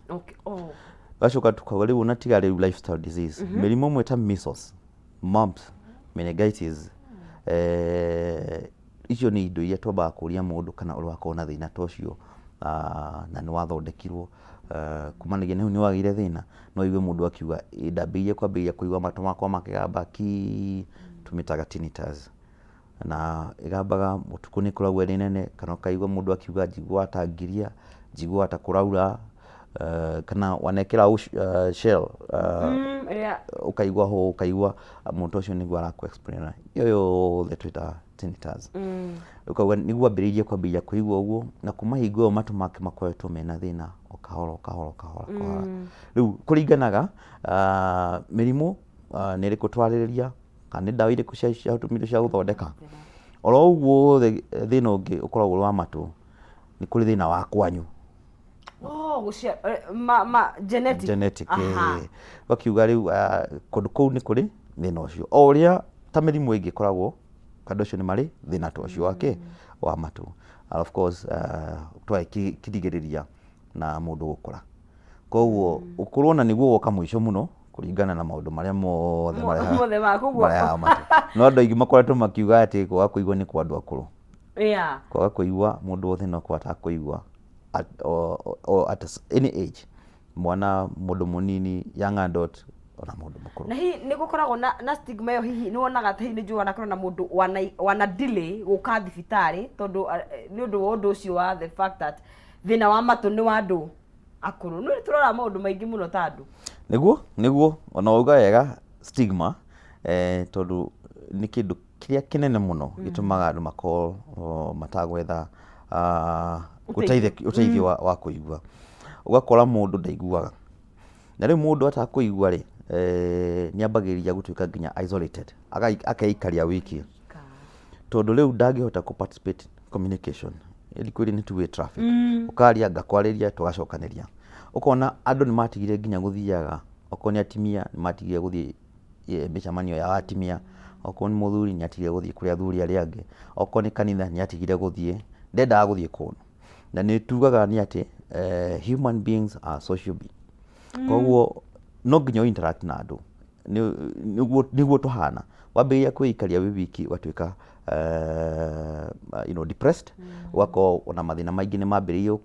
A: Gacoka tukauga rĩu ona tiga rĩu lifestyle disease, mĩrimũ ĩmwe ta measles, mumps, meningitis, icio nĩ indo iria twambaga kũria mũndũ kana ũrĩ wakorwo na thĩna ta ũcio, na nĩ wathondekirwo, kumanagia na hau nĩ wagĩire thĩna, no ũigue mũndũ akiuga ĩ ndambĩrĩirie kwambĩrĩria kũigua matũ makwa makĩgamba ki, tũmĩtaga tinnitus. Na ĩgambaga ũtukũ nĩ ĩkoragwo ĩrĩ nene, kana ũkaigua mũndũ akiuga njiguaga ta ngiria, njiguaga ta kũraura, kana wanekĩra shell, ũkaigua hũ, ũkaigua mũndũ ũcio nĩguo arakũ explain. Ĩyo yothe twĩtaga tinnitus. Ũkauga nĩguo ambĩrĩirie kwambĩrĩria kũigua ũguo, na kuma hingo ĩyo matũ make makoretwo mena thĩna o kahora o kahora o kahora kahora. Rĩu kũringanaga mĩrimũ nĩ ĩrĩkũ twarĩrĩria, kana nĩ ndawa irĩkũ ciatũmĩrwo cia gũthondeka. Oro ũguo wothe thĩna ũngĩ ũkoragwo ũrĩ wa matũ, nĩ kũrĩ thĩna wa kwanyu.
B: Gũcia ma genetic.
A: Genetic.
B: Aha.
A: Wakiuga rĩu kũndũ kũu nĩ kũrĩ thĩna ũcio, o ũrĩa ta mĩrimũ ĩngĩ ĩkoragwo, andũ acio nĩ marĩ thĩna ta ũcio wake wa matũ. And of course twagĩkirigĩrĩria na mũndũ gũkũra, koguo ũkũrũ ona nĩguo woka mũico mũno kũringana na maũndũ marĩa mothe
B: mothe ma koguo
A: marehaga matũ. No andũ aingĩ makoretwo makiuga atĩ kwaga kũigua nĩ kwa andũ akũrũ. Kwaga kũigua, mũndũ wothe no kũhota kũigua at any age, mwana, mũndũ mũnini, young adult, ona mũndũ mũkũrũ.
B: Na hihi nĩ gũkoragwo na stigma ĩyo? Hihi nĩ wonaga ta hihi nĩ njũĩ wanakorwo na mũndũ wana delay gũka thibitarĩ tondũ nĩ ũndũ wa ũndũ ũcio wa the fact that thĩna wa matũ nĩ wa andũ akũrũ? Nĩ tũroraga maũndũ maingĩ mũno ta andũ.
A: Nĩguo ona wauga wega, stigma, tondũ nĩ kĩndũ kĩrĩa kĩnene mũno gĩtũmaga andũ makorwo matagwetha ũteithio wa kũigua. Ũgakora mũndũ ndaiguaga, na rĩu mũndũ atakũigua rĩ, nĩ ambagĩrĩria gũtuĩka nginya isolated, akeikaria wiki, tondũ rĩu ndangĩhota kũ participate communication. Thikũ ĩrĩ nĩ two way traffic, ũkaria, ngakwarĩria, tũgacokanĩria. Ũkona andũ nĩ matigire nginya gũthiaga, okorwo nĩ atimia nĩ matigire gũthiĩ mĩcemanio ya atimia, okorwo nĩ mũthuri nĩ atigire gũthiĩ kũrĩ athuri arĩa angĩ, okorwo nĩ kanitha nĩ atigire gũthiĩ, ndendaga gũthiĩ kũndũ. Na nĩ tugaga nĩ atĩ human beings are social beings, koguo no nginya ũ interact na andũ nĩguo tũhana. Wambĩrĩria kwĩikaria wĩ wiki, ũgatuĩka depressed, ũgakorwo ona mathĩna maingĩ nĩ mambĩrĩirie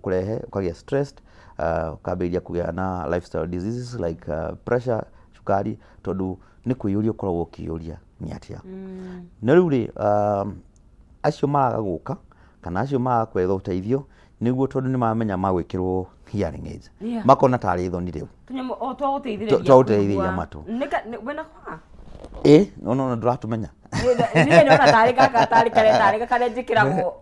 A: kũrehe, ũkagĩa stressed, ũkambĩrĩria kũgĩa na lifestyle diseases like pressure, cukari, tondũ nĩ kwĩyũria ũkoragwo ũkĩyũria nĩ atĩa. Na rĩu rĩ, acio maraga gũka kana acio maraga kwetha ũteithio nĩguo, tondũ nĩ mamenya magwĩkĩrwo hearing aids, makona tarĩ thoni rĩu.
B: Tũnyamũ o twa gũteithĩrĩria
A: twa gũteithĩrĩria
B: kũigua.
A: Matũ.
B: Wĩna kwaga?
A: Ĩ no no ndũratũmenya.
B: Niĩ ndĩrona tarĩ gaka, tarĩ karĩa, tarĩ karĩa njĩkĩragwo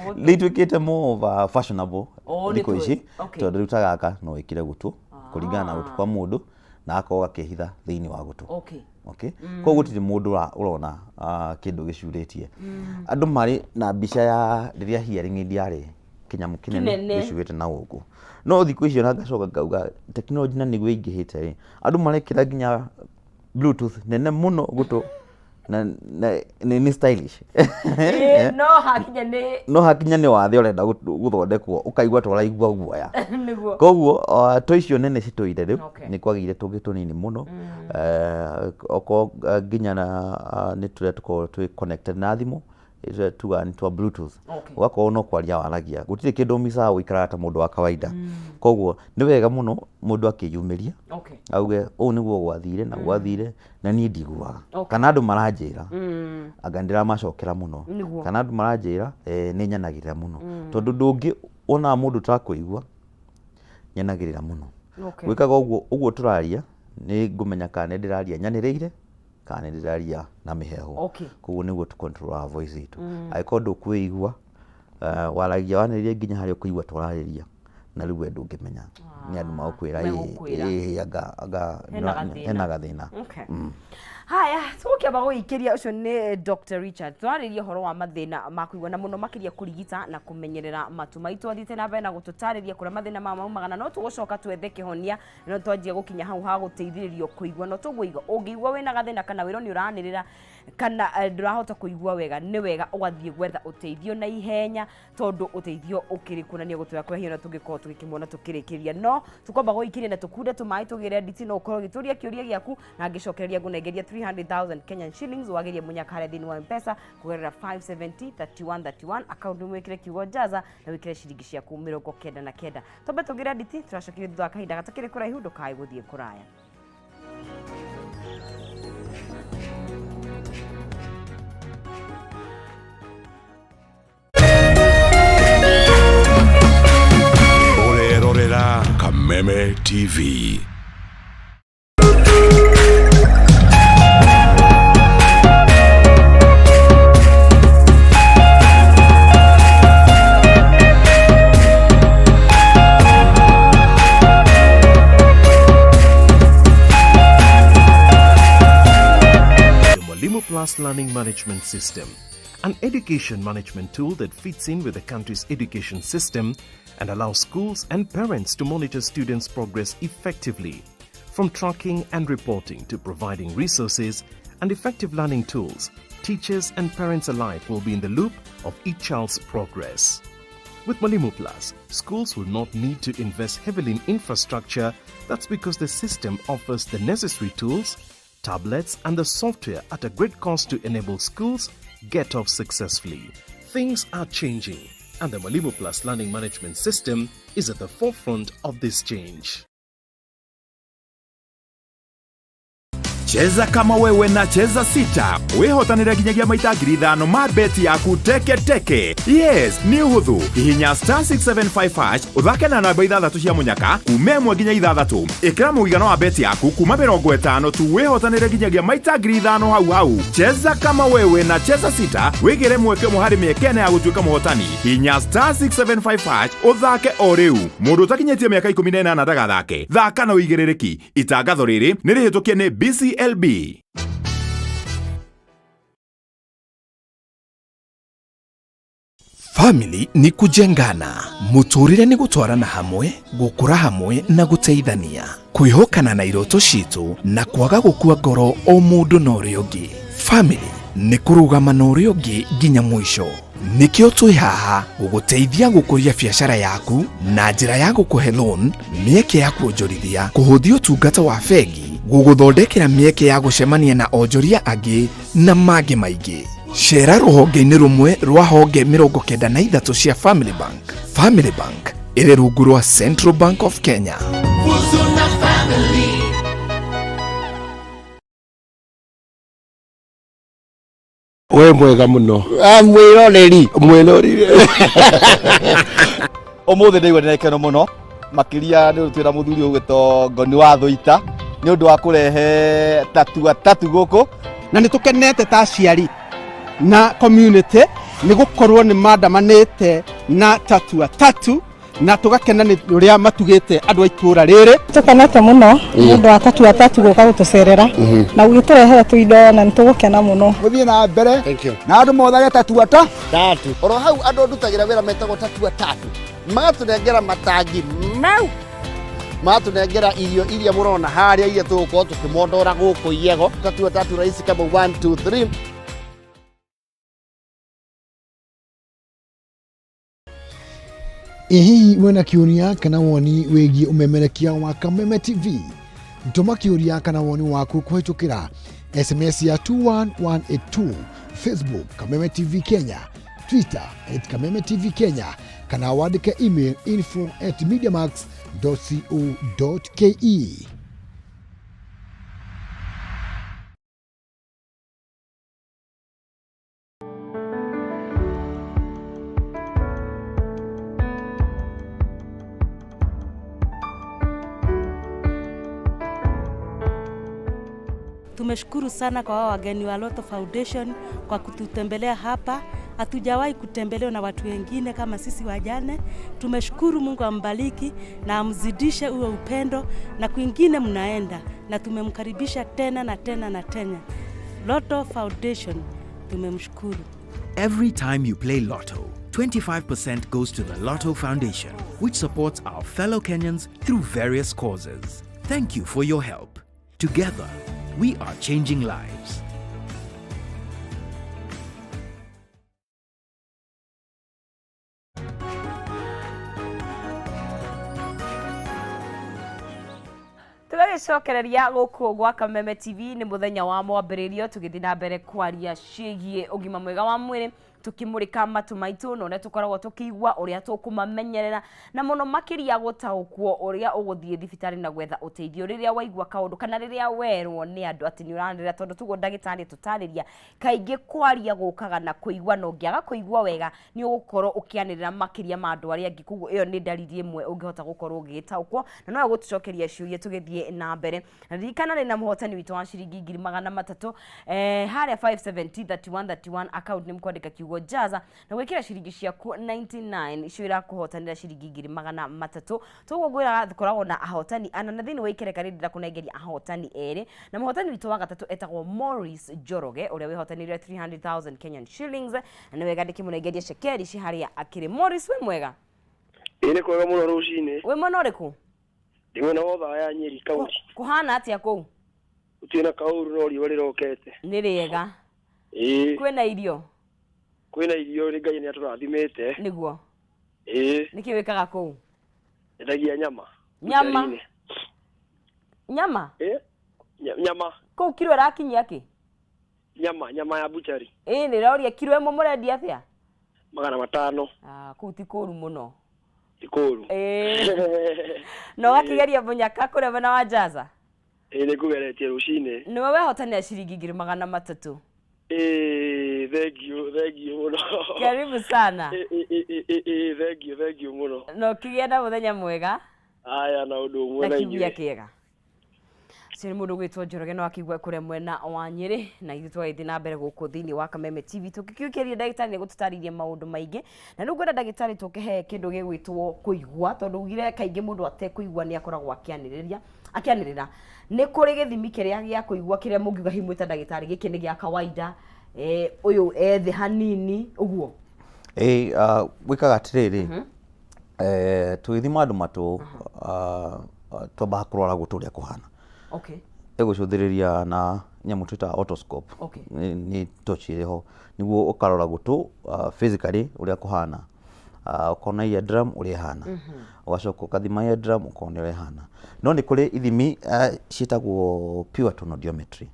B: gũtũ.
A: Nĩ ituĩkĩte more of a fashionable
B: Oh, nĩ
A: thikũ
B: tũĩ.
A: ici, tondũ rĩu ta gaka no wĩkĩre gũtũ kũringana na gũtũ kwa mũndũ, na gakorwo gakĩhitha thĩinĩ wa gũtũ. Okay, koguo gũtirĩ mũndũ ũrona kĩndũ gĩcurĩtie. Andũ marĩ na mbica ya rĩrĩa hearing aid yarĩ kĩnyamũ kĩnene
B: Kĩnene.
A: gĩcuĩte na gũkũ, no thikũ icio na ngacoka ngauga technology na nĩguo ĩingĩhĩte rĩ, andũ marekĩra nginya bluetooth nene mũno gũtũ na nĩ stylish.
B: Ĩ, no hakinya nĩ
A: No hakinya nĩ wathe ũrenda gũthondekwo, ũkaigua ta ũraigua guoya. Koguo to icio nene citũire rĩu, nĩ kwagĩire tũngĩ tũnini mũno. Okorwo nginya na nĩ tũrĩa tũkoragwo twĩ connected na thimũ, tũrĩa tugaga nĩ twa bluetooth, ũgakorwo no kwaria waragia, gũtirĩ kĩndũ ũmicaga, gũikaraga ta mũndũ wa kawaida. Koguo nĩ wega mũno mũndũ akĩyumĩria, auge ũũ nĩguo gwathire na gwathire na niĩ ndiguaga, kana andũ maranjĩra anga ndĩramacokera mũno, kana andũ maranjĩra nĩ nyanagĩrĩra mũno, tondũ ndũngĩ wonaga mũndũ ũtakũigua nyanagĩrĩra mũno. Gwĩkaga ũguo ũguo tũraria, nĩ ngũmenya kana nĩ ndĩraria nyanĩrĩire kana nĩ ndĩraria na mĩheehũ. Koguo nĩguo tũ control our voice itũ. Angĩkorwo ndũkwĩigua, waragia wanĩrĩire nginya harĩa ũkũigua tũrarĩria, na rĩu we ndũngĩmenya nĩ andũ magũkwĩra.
B: Megũkwĩra.
A: Ĩ, anga
B: Hena gathĩna.
A: Hena gathĩna.
B: Okay. Haya, tũgũkĩamba gũgĩikĩria ũcio nĩ Dr. Richard. Twarĩria ũhoro wa mathĩna ma kũigua na mũno makĩria kũrigita na kũmenyerera matũ maitũ. Athiĩte na mbere na gũtũtarĩria kũrĩa mathĩna maya maumaga, na no tũgũcoka twethe kĩhonia, no twanjia gũkinya hau ha gũteithĩrĩrio kũigua. No tũguo ũngĩigua wĩna gathĩna kana wĩrwo nĩ ũranĩrĩra kana ndũrahota kũigua wega, nĩ wega ũgathiĩ gwetha ũteithio na ihenya, tondũ ũteithio ũkĩrĩ kuo na nĩ ũgũtwĩra kũrĩa hinya na tũngĩkorwo tũgĩkĩmuona tũkĩrĩkĩria. No tũkwamba gũikĩria na tũkunde tũmaĩ tũgĩre nditi. No ũkorwo ũgĩtũria kĩũria gĩaku na ngĩcokereria ngũnengeria 300,000 Kenyan shillings wagĩrie mũnyaka harĩa thĩinĩ wa Mpesa kũgerera 570 31 31 akaunti, mwĩkĩre kiugo jaza na wĩkĩre ciringi ciaku 99. Twambe tũgĩre nditi, tũracokeria thutha wa kahinda gatakĩrĩ kũraihu. Ndũkae gũthiĩ kũraya.
C: Ũrerorera Kameme TV.
D: The Mwalimu Plus Learning Management System, an education management tool that fits in with the country's education system. and allow schools and parents to monitor students' progress effectively. From tracking and reporting to providing resources and effective learning tools, teachers and parents alike will be in the loop of each child's progress. With Mwalimu Plus, schools will not need to invest heavily in infrastructure. That's because the system offers the necessary tools, tablets, and the software at a great cost to enable schools get off successfully. Things are changing, and the Mwalimu Plus Learning Management System is at the forefront of this change.
C: Cheza kama wewe na Cheza Sita wihotanire nginyagia maita 5,000 ma beti yaku teke teke. Yes, nĩ ũhũthũ. Hihinya star 675 hash ũthake na namba ithathatũ cia mũnyaka kuma ĩmwe nginya ithathatũ. Ĩkĩra mũigana wa beti yaku kuma 50 tu wihotanire nginyagia maita 5,000 hau hau. Cheza kama wewe na Cheza Sita wĩgĩre mweke ũmwe harĩ mĩeke ĩna ya gũtuĩka mũhotani. Hihinya star 675 hash ũthake o rĩu. Mũndũ ũtakinyĩtie mĩaka 18 ndagathake. Thaka na ũigĩrĩrĩki. Itangatho rĩrĩ nĩ rĩhĩtũkie nĩ BCLB.
E: Family ni kujengana, muturire ni gutwarana hamwe, gukura hamwe na guteithania, kwihokana na iroto citu na kwaga gukua ngoro o mundu na uria ungi. Family ni kurugama na uria ungi nginya mwisho. Nikio twi haha guguteithia gukuria biacara yaku na njira ya gukuhe loan, mieke ya kuonjorithia, kuhuthia utungata wa bengi, guguthondekera mieke ya gucemania na onjoria angi na mangi maingi. Cera rũhonge-inĩ rũmwe rwa honge 93 cia Family Bank. Family Bank ĩrĩ rungu rwa Central Bank of Kenya.
F: We mwega muno.
G: Mwiroreri.
F: Mwiroreri.
G: Umuthi ndaigua ndina gĩkeno mũno makiria nĩ twĩna mũthuri ũgwĩtwo Ngoni wa Thũita nĩ ũndũ wa kũrehe tatua tatu gũkũ.
H: Na nĩ tũkenete ta aciari na community nĩ gũkorwo nĩ mandamanĩte na tatua tatu na tũgakena nĩ ũrĩa matugĩte andũ a itũũra rĩrĩ.
I: Tũkenete mũno nĩ ũndũ wa tatua tatu gũka gũtũcerera na gũgĩtũrehera tũindo na nĩ tũgũkena mũno.
J: Gũthiĩ na mbere na andũ mothage tatua ta
G: tatu.
K: Oro hau andũ ndutagĩra wĩra metagwo tatua tatu magatũnengera matangi mau, magatũnengera irio iria mũrona harĩa iria tũgũkorwo tũkĩmondora gũkũ Iyego. Tatua tatu rahisi kama 1 2 3.
L: Ĩ hihi wĩna kĩũria kana woni wĩgiĩ ũmemerekia wa Kameme TV? Tũma kĩũria kana woni waku kũhĩtũkĩra SMS ya 21182, Facebook Kameme TV Kenya, Twitter at Kameme TV Kenya, kana wandĩke email info@mediamax.co.ke.
M: Tumeshukuru sana kwa wao wageni wa Lotto Foundation kwa kututembelea hapa. Hatujawahi kutembelewa na watu wengine kama sisi wajane. Tumeshukuru, Mungu ambariki na amzidishe huo upendo, na kwingine mnaenda, na tumemkaribisha tena na tena na tena. Lotto Foundation tumemshukuru.
N: Every time you play Lotto, 25% goes to the Lotto Foundation, which supports our fellow Kenyans through various causes. Thank you for your help. Together, we are changing lives.
B: Tũgagĩcokereria gũkũ gwa Kameme TV nĩ mũthenya wa mwambĩrĩrio tũgĩthiĩ na mbere kwaria ciĩgiĩ ũgima mwega wa mwĩrĩ, tukimurika matu maitũ na ũrĩa tũkoragwo tũkĩigua ũrĩa tũkũmamenyerera na mũno makĩria gũtaũkwo ũrĩa ũgũthiĩ thibitarĩ na gwetha ũteithio rĩrĩa waigua kaũndũ kana rĩrĩa werwo nĩ andũ atĩ nĩ ũranĩrĩra, tondũ tuguo ndagĩtarĩ tũtarĩria kaingĩ kwaria gũkaga na kũigua, na ũngĩaga kũigua wega nĩ ũgũkorwo ũkĩanĩrĩra makĩria ma andũ arĩa angĩ. Koguo ĩyo nĩ ndariri ĩmwe ũngĩhota gũkorwo ũgĩtaũkwo na no gũtũcokeria ciũria tũgĩthiĩ na mbere. Na ririkana rĩ na mũhotani witũ wa ciringi 300,000 harĩa 570 31 31 account nĩ mũkwandĩka kiugo jaza na gwĩkĩra ciringi ciaku 99 icio irakuhotanĩra ciringi 300,000. Toguo ngwĩraga tũkoragwo na ahotani ana na thĩinĩ wa ikereka rĩrĩ ndĩrakũnengeria ahotani erĩ, na mũhotani witũ wa gatatũ etagwo Morris Njoroge ũrĩa wĩhotanĩire 300,000 Kenyan shillings, na nĩ wega ndĩkĩmũnengeria cekeri ci harĩa akĩrĩ. Morris, wĩ mwega?
O: Ĩĩ nĩ kwega mũno rũcinĩ.
B: Wĩ mwena ũrĩkũ?
O: Ndĩ mwena wa Othaya Nyeri kaunti.
B: Kũhana atĩa kũu?
O: Gũtirĩ na kaũru no riũa rĩrokete.
B: Nĩ rĩega.
O: Ĩĩ.
B: Kwĩna irio?
O: Kwĩna irio nĩ Ngai nĩ atũrathimĩte.
B: Nĩguo.
O: Ĩĩ.
B: Nĩkĩ wĩkaga kũu?
O: Nyendagia nyama.
B: Nyama?
O: Butchery-inĩ.
B: Nyama?
O: Ĩĩ. Nyama.
B: Kũu kiro ĩrakinyia kĩ?
O: Nyama, nyama ya butchery.
B: Ĩĩ nĩroria kiro ĩmwe mũrendia atĩa?
O: 500.
B: Ah, kũu ti kũru mũno.
O: Ti kũru.
B: Ĩĩ. Na ũgakĩgeria mũnyaka kũrĩa mwena wa Njaza?
O: Ĩĩ nĩ ngũgeretie rũcinĩ.
B: Nĩwe wehotanĩra ciringi 300,000.
O: Ĩĩ, thengiũ, thengiũ mũno.
B: Karibu sana.
O: Ĩĩ, ĩĩ, ĩĩ, ĩĩ, thengiũ, thengiũ mũno.
B: Na ũkĩgĩe na mũthenya mwega.
O: Aya, na ũndũ ũmwe
B: Na
O: na
B: kiumia
O: inyuĩ.
B: kĩega. Ũcio nĩ mũndũ ũgwĩtwo Njoroge no akĩigua kũrĩa mwena wa Nyĩrĩ na ithuĩ tũgagĩthiĩ na mbere gũkũ thĩinĩ wa Kameme TV tũkĩkĩũkĩria ndagĩtarĩ nĩ gũtũtarĩirie maũndũ maingĩ na rĩu ngwenda ndagĩtarĩ tũkĩhe kĩndũ gĩgwĩtwo kũigua tondũ ugire kaingĩ mũndũ atekũigua nĩ akoragwo akĩanĩrĩria akĩanĩrĩra nĩ kũrĩ gĩthimi kĩrĩa gĩa kũigua kĩrĩa mũngiuga hihi mwĩ ta ndagĩtarĩ gĩkĩ nĩ gĩa kawaida eh, ũyũ ethĩ hanini ũguo.
A: Ĩĩ, ah, gwĩkaga atĩrĩrĩ, eh, tũgĩthima andũ matũ ah, ah, twambaga kũrora gũtũ ũrĩa kũhana. Ĩgũcũthĩrĩria na nyamũ twĩtaga otoscope. Nĩ torch ĩrĩ ho nĩguo ũkarora gũtũ physically ũrĩa kũhana. Ũkona ear drum ũrĩa ĩhana. Ũgacoka ũkathima ear drum ũkona ũrĩa ĩhana. No nĩ kũrĩ ithimi ciĩtagwo pure tone audiometry.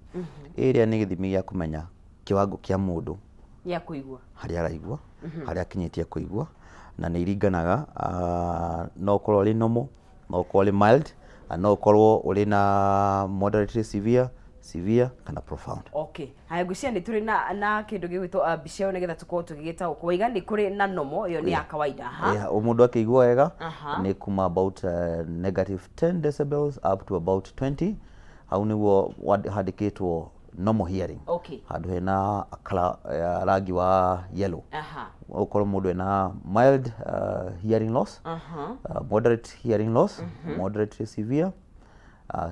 A: Ĩrĩa nĩ gĩthimi gĩa kũmenya kĩwango kĩa mũndũ
B: Gĩa kũigua.
A: Harĩa araigua, harĩa akinyĩtie kũigua, na nĩ iringanaga, no ũkorwo ũrĩ normal, no ũkorwo ũrĩ mild, na no ũkorwo ũrĩ na moderately severe, severe kana profound.
B: Okay. Haya ngwĩciria nĩ tũrĩ na na kĩndũ gĩgwĩtwo mbica ĩyo nĩgetha tũkorwo tũgĩgĩtaũkwo. Waiga nĩ kũrĩ na normal, ĩyo nĩ ya kawaida. Aha.
A: Yeah, o mũndũ akĩigua wega nĩ kuma about negative 10 decibels up to about 20, hau nĩguo handĩkĩtwo normal hearing. Handũ hena colour ya rangi wa yellow. Ũkorwo mũndũ ena mild hearing loss, moderate hearing loss, moderately severe,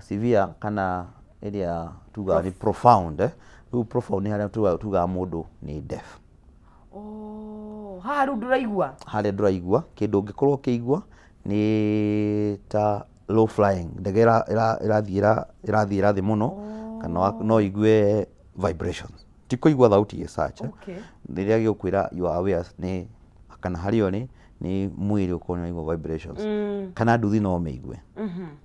A: severe kana ĩrĩa tugaga nĩ profound eh. Rĩu profound nĩ harĩa tugaga mũndũ nĩ deaf.
B: Oh, haha rĩu ndũraigua?
A: Harĩa ndũraigua, kĩndũ ũngĩkorwo ũkĩigua nĩ ta low flying, ndege ĩrathiĩra thĩ mũno, kana no ũigue vibrations. Ti kũigua thauti as such eh. Rĩrĩa gĩgũkwĩra you are aware nĩ kana harĩa ũrĩ nĩ mwĩrĩ ũkorwo nĩ ũraigua vibrations. Kana nduthi no ũmĩigue.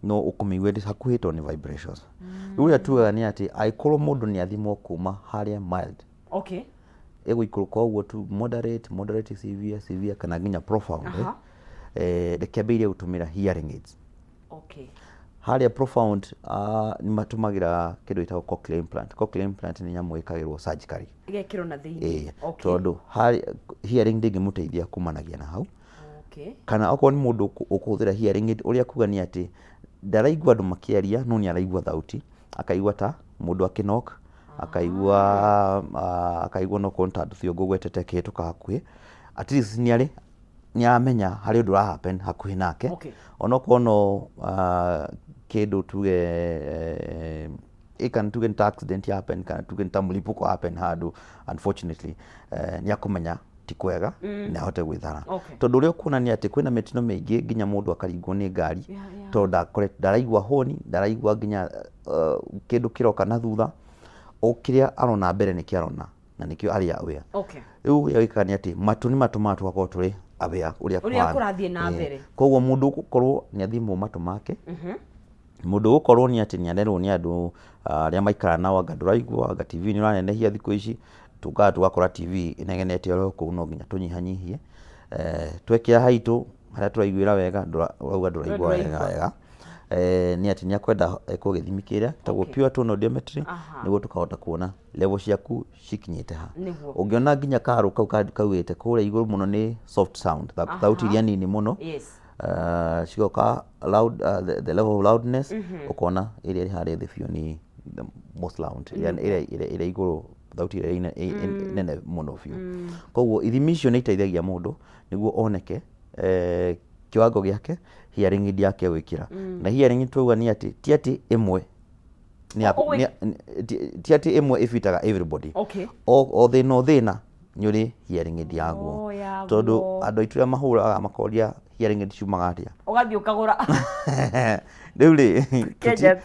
A: No ũkũmĩigua ĩrĩ hakuhĩ tondũ nĩ vibrations. Rĩu ũrĩa tugaga nĩ atĩ angĩkorwo mũndũ nĩ athimwo kuma harĩa mild ĩgũikũrũka ũguo tu moderate, moderate severe, severe kana nginya profound eh. Reke ambĩrĩrie gũtũmĩra hearing aids. Harĩa profound nĩ matũmagĩra kĩndũ gĩtagwo cochlear implant. Cochlear implant nĩ nyamũ ĩkagĩrwo surgically.
B: Ĩgekĩrwo na thĩinĩ.
A: Ĩĩ, tondũ hearing ndĩngĩmũteithia kumanagia na hau. Kana okorwo nĩ mũndũ ũkũhũthĩra hearing aid, ũrĩa kuga nĩ atĩ ndaraigua andũ makĩaria no nĩ araigua thauti, akaigua ta mũndũ akĩ knock, akaigua no korwo nĩ ta rũthiongo ũgwetete ĩkĩhĩtũka hakuhĩ, at least nĩ arĩ nĩ aramenya harĩ ũndũ ũra happen hakuhĩ nake. Onokorwo no kĩndũ tuge kana tuge nĩ ta accident ya happen kana tuge nĩ ta mlipuko happen handũ unfortunately nĩ akũmenya ti kwega na ahote gwĩthara. Tondũ ũrĩa ũkuona nĩ atĩ kwĩna mĩtino mĩingĩ nginya mũndũ akaringwo nĩ ngari tondũ ndaraigua honi, ndaraigua nginya kĩndũ kĩroka na thutha, o kĩrĩa arona mbere nĩkĩo arona na nĩkĩo arĩ aware. Rĩu ũrĩa wĩkaga nĩ atĩ matũ nĩ matũmaga tũgakorwo tũrĩ aware ũrĩa
B: Ũrĩa
A: kũhana.
B: kũrathiĩ na mbere.
A: Koguo mũndũ ũgũkorwo nĩ athimwo matũ make, mũndũ ũgũkorwo nĩ atĩ nĩ arerwo nĩ andũ arĩa maikara nao anga ndũraigua, anga TV nĩ ũranenehia thikũ ici, tũkaga tũgakora TV ĩnegenete oro kũu no nginya tũnyihanyihie. Twekĩra haitũ harĩa tũraiguĩra wega ũrauga ndũraigua wega wega. Nĩ atĩ nĩ akwenda ekwo gĩthimi kĩrĩa gĩtagwo pure tone audiometry nĩguo tũkahota kuona level ciaku cikinyĩte ha. Ũngĩona nginya karũ kau kaugĩte kũrĩa igũrũ mũno nĩ soft sound, thauti iria nini mũno. Cigoka loud, the level of loudness, ũkona ĩrĩa ĩrĩ harĩa thĩ biũ nĩ the most loud, ĩrĩa igũrũ thauti ĩrĩa nene mũno biũ. Koguo ithimi icio nĩ iteithagia mũndũ nĩguo oneke kiwango gĩake hearing aid yake gwĩkĩra. Na hearing aid twauga nĩ atĩ ti atĩ ĩmwe nĩ ya-
B: Oh, wait.
A: ti atĩ ĩmwe ĩbitaga everybody. O thĩna o thĩna Nĩ ũrĩ hearing aid yaguo.
B: Oh, yaguo.
A: Tondũ andũ aitũ arĩa mahũraga makoria hearing aid ciumaga atĩa.
B: Ũgathiĩ ũkagũra.
A: Rĩu rĩ,
B: Kenyans.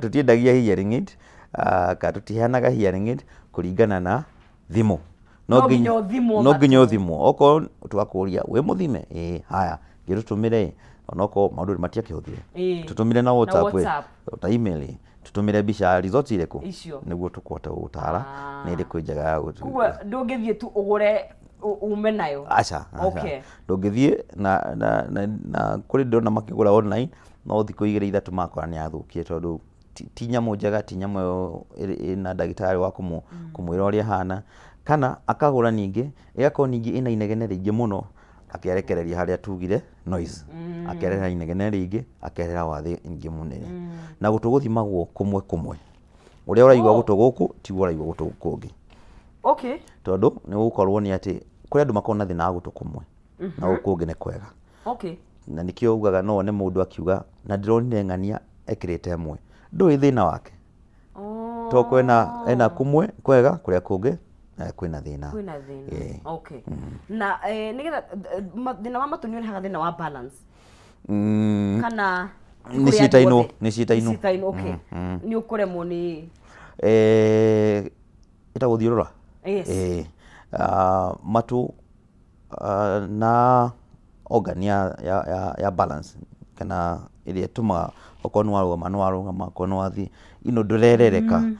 A: tũtiendagia hearing aid, kana tũtiheanaga hearing aid kũringana na thimũ.
B: No nginya ũthimwo
A: No nginya
B: matũ.
A: ũthimwo. Okorwo tũgakũria wĩ mũthime, ĩĩ, haya, ngĩtũtũmĩre ĩ, onokorwo maũndũ matiakĩhũthire. Tũtũmĩre na
B: Na
A: WhatsApp ĩ,
B: WhatsApp.
A: ta email ĩ, tũtũmĩre mbica ya results irĩkũ
B: Icio.
A: Nĩguo tũkũhota gũgũtara nĩ ĩrĩkũ njega ya gũtũ.
B: Koguo ndũngĩthiĩ tu ũgũre ume nayo.
A: Aca, aca. Ndũngĩthiĩ na kũrĩ ndĩrona makĩgũra online, no thikũ igĩrĩ ithatũ makora nĩ yathũkire, tondũ ti nyamũ njega, ti nyamũ ĩyo ĩna ndagĩtarĩ wa kũmwĩra ũrĩa ĩhana, kana akagũra ningĩ ĩgakorwo ningĩ ĩna inegene rĩingĩ mũno, akĩrekereria harĩa tugire noise, akerehera inegene rĩingĩ, akerehera wathĩ ingĩ mũnene. Na gũtũ gũthimagwo kũmwe kũmwe, ũrĩa ũraigua gũtũ gũkũ tiguo ũraigua gũtũ kũu kũngĩ. Tondũ nĩ gũkorwo nĩ atĩ kũrĩ andũ makoragwo na thĩna wa gũtũ kũmwe na gũkũ kũngĩ nĩ kwega. Na nĩkĩo ugaga no wone mũndũ akiuga na ndĩronire ng'ania ekĩrĩte ĩmwe, ndũĩ thĩna wake. To kwĩna ena kũmwe kwega, kũrĩa kũngĩ kwĩna thĩna.
B: Kwĩna thĩna.
A: Ĩĩ.
B: Okay. Na nĩgetha thĩna wa matũ nĩ ũrehaga thĩna wa balance? Kana ti
A: Nĩ
B: kũrĩ andũ
A: ciĩtainwo,
B: othe?
A: nĩ ciĩtainwo.
B: Nĩ ciĩtainwo, okay. Nĩ ũkũremwo nĩ
A: Ĩtagwo thiũrũra.
B: Yes.
A: Ĩĩ. Ah, matũ na organ ya balance, kana ĩrĩa ĩtũmaga okorwo nĩ warũgama nĩ warũgama, okorwo nĩ wathiĩ ino ndũrerereka.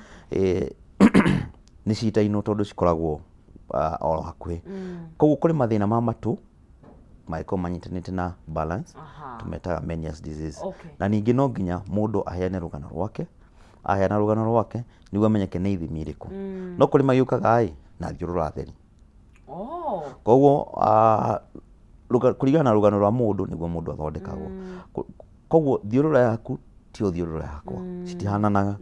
A: Nĩ ciĩtainwo tondũ cikoragwo oro hakuhĩ. Koguo kũrĩ mathĩna ma matũ mangĩkorwo manyitanĩte na balance, tũmetaga Meniere's disease. Na ningĩ no nginya mũndũ aheane rũgano rwake, aheana rũgano rwake nĩguo amenyeke nĩ ithimi irĩkũ. No kũrĩ magĩũkaga ĩ na thiũrũra theri. Koguo kũringana na rũgano rwa mũndũ nĩguo mũndũ athondekagwo. Koguo thiũrũra yaku tiyo thiũrũra yakwa, citihananaga.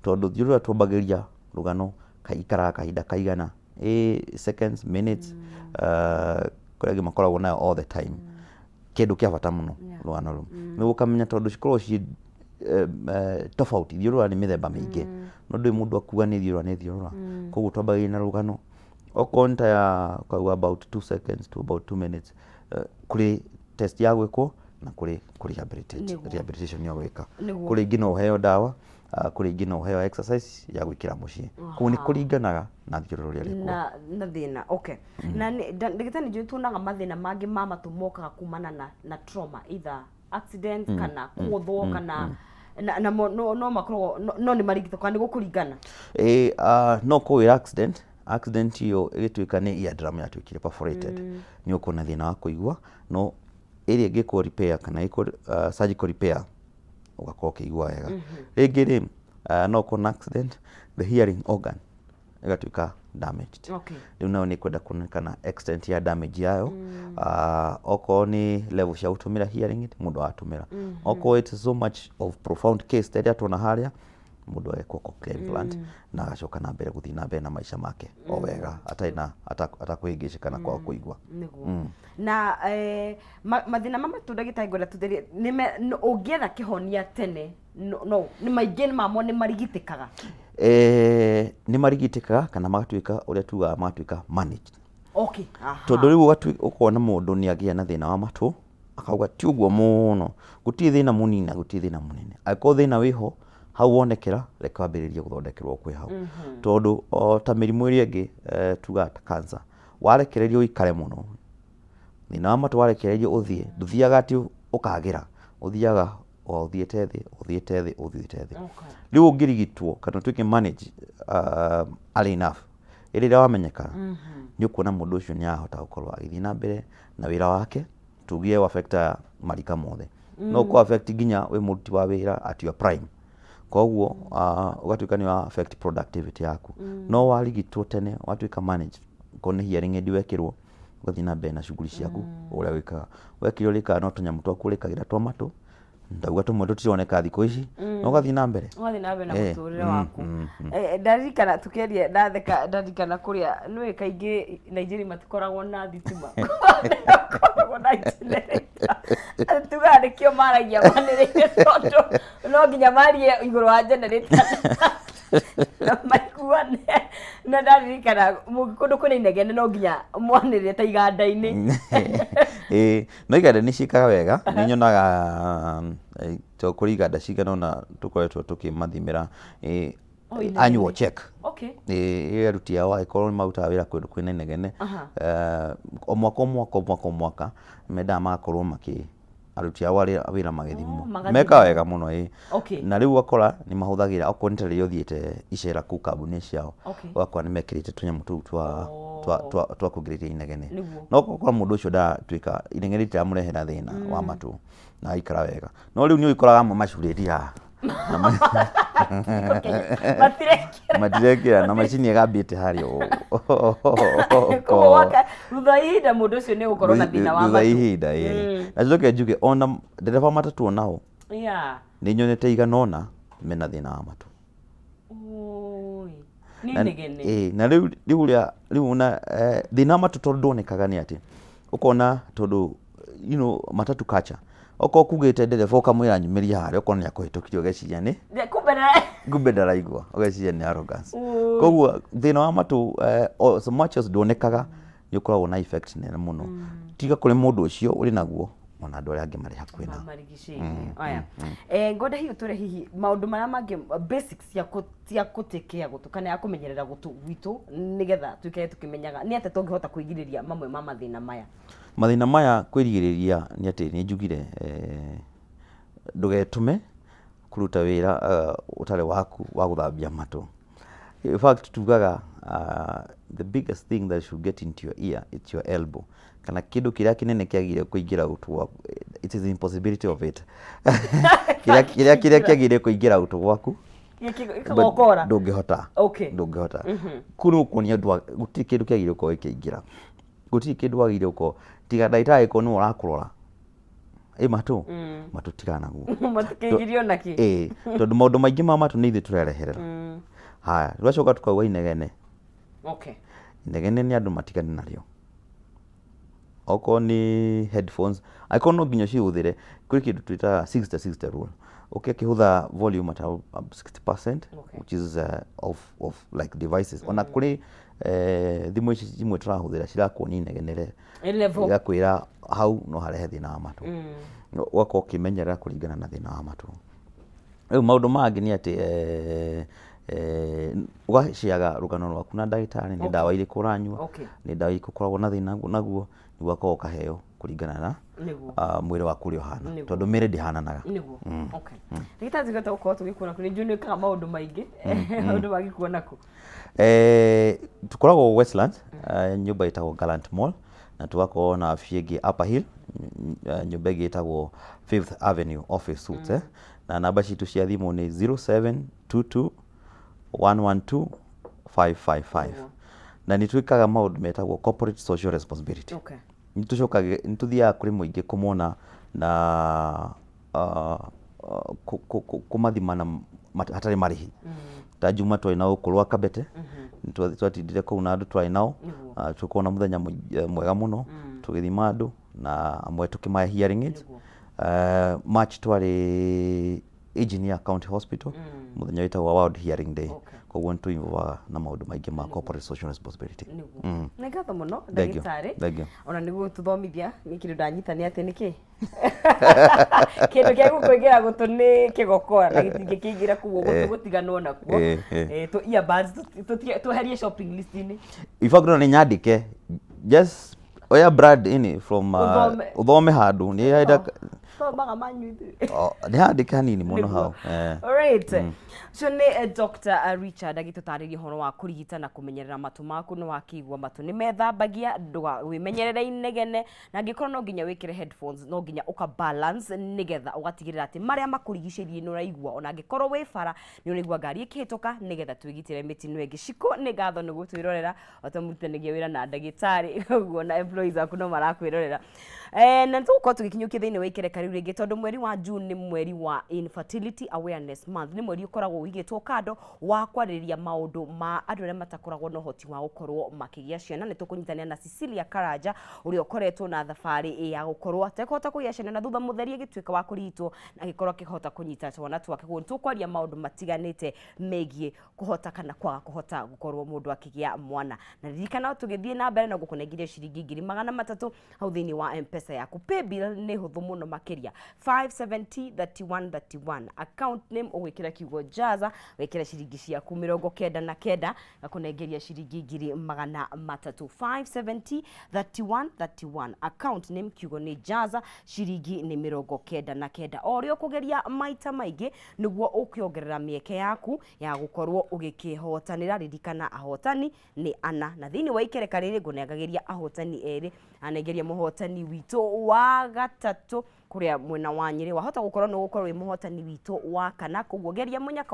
A: Tondũ thiũrũra twambagĩrĩria rũgano ikaraga kahinda kaigana, ĩ seconds, minutes, kũrĩ angĩ makoragwo nayo all the time. Kĩndũ kĩa bata mũno rũgano rũu nĩ ũkamenya, tondũ cikoragwo ciĩ tofauti. Thiũrũra nĩ mĩthemba mĩingĩ, no ndũĩ mũndũ akuga nĩ thiũrũra nĩ thiũrũra. Koguo twambagĩrĩria na rũgano, okorwo nĩ ta ya ũkauga about 2 seconds to about 2 minutes, kũrĩ test ya gwĩkwo na kũrĩ kũ rehabilitate, rehabilitation ya gwĩka. Kũrĩ ingĩ no ũheo ndawa, kũrĩ ingĩ no ũheo exercise ya gwĩkĩra mũciĩ. Koguo nĩ kũringanaga na thiũrũra ũrĩa rĩkuo.
B: Na thĩna, okay. Na ndagĩtarĩ, nĩ tuonaga mathĩna mangĩ ma matũ mokaga kumana na trauma, either accident kana kũgũthwo, kana namo no makoragwo no nĩ marigitwo kana nĩ gũkũringana?
A: Ĩĩ, no kũwĩra accident, accident ĩyo ĩgĩtuĩka nĩ eardrum yatuĩkire perforated, nĩ ũkuona na thĩna wa kũigua, no ĩrĩa ĩngĩkwo repair kana ĩkwo surgical repair, ũgakorwo ũkĩigua wega rĩngĩ. Rĩ no ũkorwo na accident, the hearing organ ĩgatuĩka damaged. Rĩu nayo nĩ kwenda kuonekana extent ya damage yayo. Okorwo nĩ level cia gũtũmĩra hearing aid, mũndũ agatũmĩra. Okorwo it's so much of profound case ta ĩrĩa tuona harĩa, mũndũ agekwo cochlear implant na agacoka na mbere gũthiĩ na mbere na maica make o wega, atarĩ na atakũhĩngĩcĩka na kwaga kũigua.
B: Nĩguo. Na mathĩna ma matũ, ndagĩtarĩ, ngwenda tũtherie, ũngĩetha kĩhonia tene, no nĩ maingĩ mamo nĩ marigitĩkaga?
A: Nĩ marigitĩkaga kana magatuĩka ũrĩa tugaga magatuĩka managed. Tondũ rĩu ũkona mũndũ nĩ agĩa na thĩna wa matũ, akauga ti ũguo mũno, gũtirĩ thĩna mũnini na gũtirĩ thĩna mũnene. Angĩkorwo thĩna wĩho hau wonekera, reke wambĩrĩrie gũthondekerwo kwĩ hau. Tondũ o ta mĩrimũ ĩrĩa ĩngĩ, tugaga ta cancer, warekererio ũikare mũno, thĩna wa matũ warekererio ũthiĩ, ndũthiaga atĩ ũkagĩra, ũthiaga o ũthiĩte thĩ, ũthiĩte thĩ, ũthiĩte thĩ. Rĩu ũngĩrigitwo kana ũtuĩke manage early enough, rĩrĩa wamenyekana, nĩ ũkuona mũndũ ũcio nĩ arahota gũkorwo agĩthiĩ na mbere na wĩra wake. Tugie affect marika mothe, no ũkũ affect nginya wĩ mũruti wa wĩra at your prime. Koguo ũgatuĩka nĩ wa affect productivity yaku. No warigitwo tene, watuĩka managed, okorwo nĩ hearing aid wekĩrwo, ũgathiĩ na mbere na shughuli ciaku ũrĩa wĩkaga. Wekĩrwo rĩkaga no tũnyamũ twaku ũrĩkagĩra twa matũ, ndauga tũmwe tũtironeka thikũ ici, na ũgathiĩ na mbere.
B: Ũgathiĩ na mbere na mũtũrĩre waku. Ndaririkana tũkĩaria ndatheka, ndarikana kũrĩa nĩũĩ kaingĩ Nigeria matikoragwo na thitima, makoragwo na generator. Tugaga nĩkĩo maragia manĩrĩire, tondũ no nginya marie igũrũ wa generator. Na maiguane. Na ndaririkana kũndũ kwĩna inegene no nginya mwanĩrĩre ta iganda-inĩ.
A: Ĩĩ, no iganda nĩ ciĩkaga wega. Nĩ nyonaga to kũrĩ iganda cigana ũna tũkoretwo tũkĩmathimĩra
B: Oh, inegene.
A: annual check. Ĩĩ, aruti ao angĩkorwo nĩ marutaga wĩra kũndũ kwĩna inegene, o mwaka o mwaka o mwaka o mwaka mendaga magakorwo makĩ aruti ao arĩa wĩra magĩthimwo.
B: Oh, magathimwo.
A: Mekaga wega mũno, ĩĩ. Na rĩu ũgakora nĩ mahũthagĩra okorwo nĩ ta rĩrĩa ũthiĩte icera kũu kambuni ciao, ũgakora nĩ mekĩrĩte tũnyamũ tũu twa kũgirĩrĩria inegene. No ũgakora mũndũ ũcio ndaratuĩka inegene rĩtiramũrehera thĩna wa matũ na aikara wega. No rĩu nĩ ũgĩkoraga amwe macurĩtie haha.
B: Matirekĩra.
A: Matirekĩra na macini ĩgambĩte harĩa ũũ.
B: Koguo thutha wa ihinda mũndũ ũcio nĩ ũgũkorwo na thĩna wa
A: Thutha wa
B: matũ.
A: ihinda, ĩĩ. Na njoke njuge ona ndereba matatũ onao nĩ nyonete igana ũna mena thĩna wa matũ.
B: Oi. Nĩ inegene.
A: Ĩĩ, na rĩu rĩu ũrĩa rĩu ona thĩna wa matũ tondũ ndwonekaga nĩ atĩ ũkona tondũ matatũ culture okorwo kugĩte ndereba ũkamwĩra nyumĩrie harĩa okorwo nĩ akũhĩtũkirie ũgeciria nĩ
B: Kumbe
A: kumbe ndaraigua, ũgeciria nĩ arrogance.
B: Oi.
A: Koguo thĩna wa matũ so much as ndwonekaga nĩ ũkoragwo na effect nene mũno tiga kũrĩ mũndũ ũcio ũrĩ naguo ona andũ arĩa angĩ marĩ hakuhĩ nao.
B: Marigicĩirie. Aya. Ngwenda hihi ũtwĩre hihi maũndũ marĩa mangĩ basics cia gũtekea gũtũ kana ya kũmenyerera gũtũ gwitũ nĩgetha tuikare tũkĩmenyaga nĩ atĩa tũngĩhota kwĩgirĩrĩria mamwe ma mathĩna maya.
A: Mathĩna maya kwĩrigĩrĩria nĩ atĩ nĩ njugire ndũgetũme kũruta wĩra ũtarĩ waku wa gũthambia matũ. In fact tugaga the biggest thing that should get into your ear it's your elbow. Kana kĩndũ kĩrĩa kĩnene kĩagĩrĩire kũingĩra gũtũ gwaku, it is the impossibility of it. Kĩrĩa kĩagĩrĩire kũingĩra gũtũ gwaku
B: Gĩkagokora.
A: ndũngĩhota. Ndũngĩhota. Kũu nĩ gũkuonia gũtirĩ kĩndũ kĩagĩrĩire gũkorwo gĩkĩingĩra. Gũtirĩ kĩndũ wagĩrĩire gũkorwo tiga ndagĩtarĩ angĩkorwo nĩwe ũrakũrora. Ĩ matũ? Matũ tigana naguo.
B: Matikĩingĩrio nakĩ?
A: Ĩĩ, tondũ maũndũ maingĩ ma matũ nĩ ithuĩ tũrereherera. Haya, tũgacoka tukauga inegene. Inegene nĩ andũ matigane narĩo. Okorwo nĩ headphones, angĩkorwo no nginya ũcihũthĩre, kwĩ kĩndũ twĩtaga 60-60 rule. Ũkĩhũtha volume at 60%, which is of like devices. Ona kũrĩ thimũ ici imwe tũrahũthĩra cirakuonia inegene
B: Level.
A: Igakwĩra hau no harehe thĩna wa matũ. Ũgakorwo ũkĩmenyerera kũringana na thĩna wa matũ. Rĩu maũndũ mangĩ nĩ atĩ ũgaciaga rũgano rwaku na ndagĩtarĩ nĩ ndawa irĩkũ ũranyua, nĩ ndawa irĩkũ ũkoragwo na thĩna naguo, nĩguo akorwo ũkaheo kũringana na mwĩrĩ waku ũrĩa ũhana, tondũ mĩĩrĩ ndĩhananaga.
B: Ndagĩtarĩ tũngĩhota gũkorwo tũgĩkuona kũ? Nĩ njũĩ nĩ wĩkaga maũndũ maingĩ, maũndũ mangĩkuona kũ?
A: Tũkoragwo Westlands, nyũmba ĩtagwo Gallant Mall, na tũgakorwo na wabici ĩngĩ Upper Hill, nyũmba ĩngĩ ĩtagwo Fifth Avenue Office Suites, na namba citũ cia thimũ nĩ 0722 112 555. Na nĩ twĩkaga maũndũ metagwo corporate social responsibility. Nĩ tũcokaga, nĩ tũthiaga kũrĩ mũingĩ kũmona na kũmathima na hatarĩ marĩhi. Ta Juma twarĩ nao gũkũ rwa Kabete, nĩ twatindire kũu na andũ twarĩ nao, tũkorwo na mũthenya mwega mũno, tũgĩthima andũ na amwe tũkĩmahe hearing aids. March twarĩ Engineer County Hospital, mũthenya wĩtagwo World Hearing Day. Koguo nĩ tũinvolvaga na maũndũ maingĩ ma corporate social responsibility.
B: Nĩ ngatho mũno
A: Thank you.
B: ndagĩtarĩ.
A: Thank you.
B: Ona nĩguo tũthomithia nĩ kĩndũ ndanyita nĩ atĩ nĩkĩ kĩndũ kĩa gũkũingĩra gũtũ nĩ kĩgokora na gĩtingĩkĩingĩra koguo gũtũ gũtiganwo nakuo. Tũ earbuds tweherie shopping list-inĩ.
A: In fact no nĩ nyandĩke just oya brand ini from
B: Ũthome.
A: Ũthome handũ nĩ henda.
B: Thomaga manyu ithuĩ.
A: Oh, nĩ handĩke hanini mũno hau.
B: Alright. Ũcio nĩ Dr. Richard agĩtũtarĩria ũhoro wa kũrigita na kũmenyerera matũ maku. Nĩ wakĩigua matũ nĩ methambagia, wĩmenyerere inegene, na angĩkorwo no nginya wĩkĩre headphones no nginya ũka balance nĩgetha ũgatigĩrĩra atĩ marĩa makũrigicĩirie nĩ ũraigua, ona angĩkorwo wĩ bara nĩ ũraigua ngari ĩkĩhĩtũka, nĩgetha twĩgitĩre mĩtino ĩngĩ. Cikũ nĩ ngatho nĩ gũtwĩrorera ũtamũrutithanagia wĩra na ndagĩtarĩ, ũguo na employees aku no marakwĩrorera. Na nĩ tũgũkorwo tũgĩkinyũkia thĩinĩ wa ikereka rĩu. rĩngĩ tondũ mweri wa June nĩ mweri wa Infertility Awareness Month, nĩ mweri ũkoragwo ũigĩtwo kando wa kwarĩrĩria maũndũ ma andũ arĩa matakoragwo na ũhoti wa gũkorwo makĩgĩa ciana. Nĩ tũkũnyitanĩra na Cecilia Karanja ũrĩa ũkoretwo na thabarĩ ya gũkorwo atekũhota kũgĩa ciana, na thutha mũtheri agĩtuĩka wa kũrigitwo na agĩkorwo akĩhota kũnyita twana twake. Koguo nĩ tũkwaria maũndũ matiganĩte megiĩ kũhota kana kwaga kũhota gũkorwo mũndũ akĩgĩa mwana. Na ririkana tũgĩthiĩ na mbere no gũkũnengeria ciringi 300,000 hau thĩinĩ wa M-Pesa yaku. Paybill nĩ hũthũ mũno makĩria, 570 31 31, account name ũgwĩkĩra kiugo Jaza, wĩkĩre ciringi ciaku 99, gakũnengeria ciringi 300,000. 570 31 31, account name kiugo nĩ Jaza, ciringi nĩ 99. O ũrĩa ũkũgeria maita maingĩ nĩguo ũkĩongerera mĩeke yaku ya gũkorwo ũgĩkĩhotanĩra. Ririkana ahotani nĩ ana, na thĩinĩ wa ikereka rĩrĩ ngũnengagĩria ahotani erĩ, anengeria mũhotani witũ wa gatatũ kũrĩa mwena wa Nyĩrĩ. Wahota gũkorwo nĩ ũgũkorwo wĩ mũhotani witũ wa kana, koguo geria mũnyaka.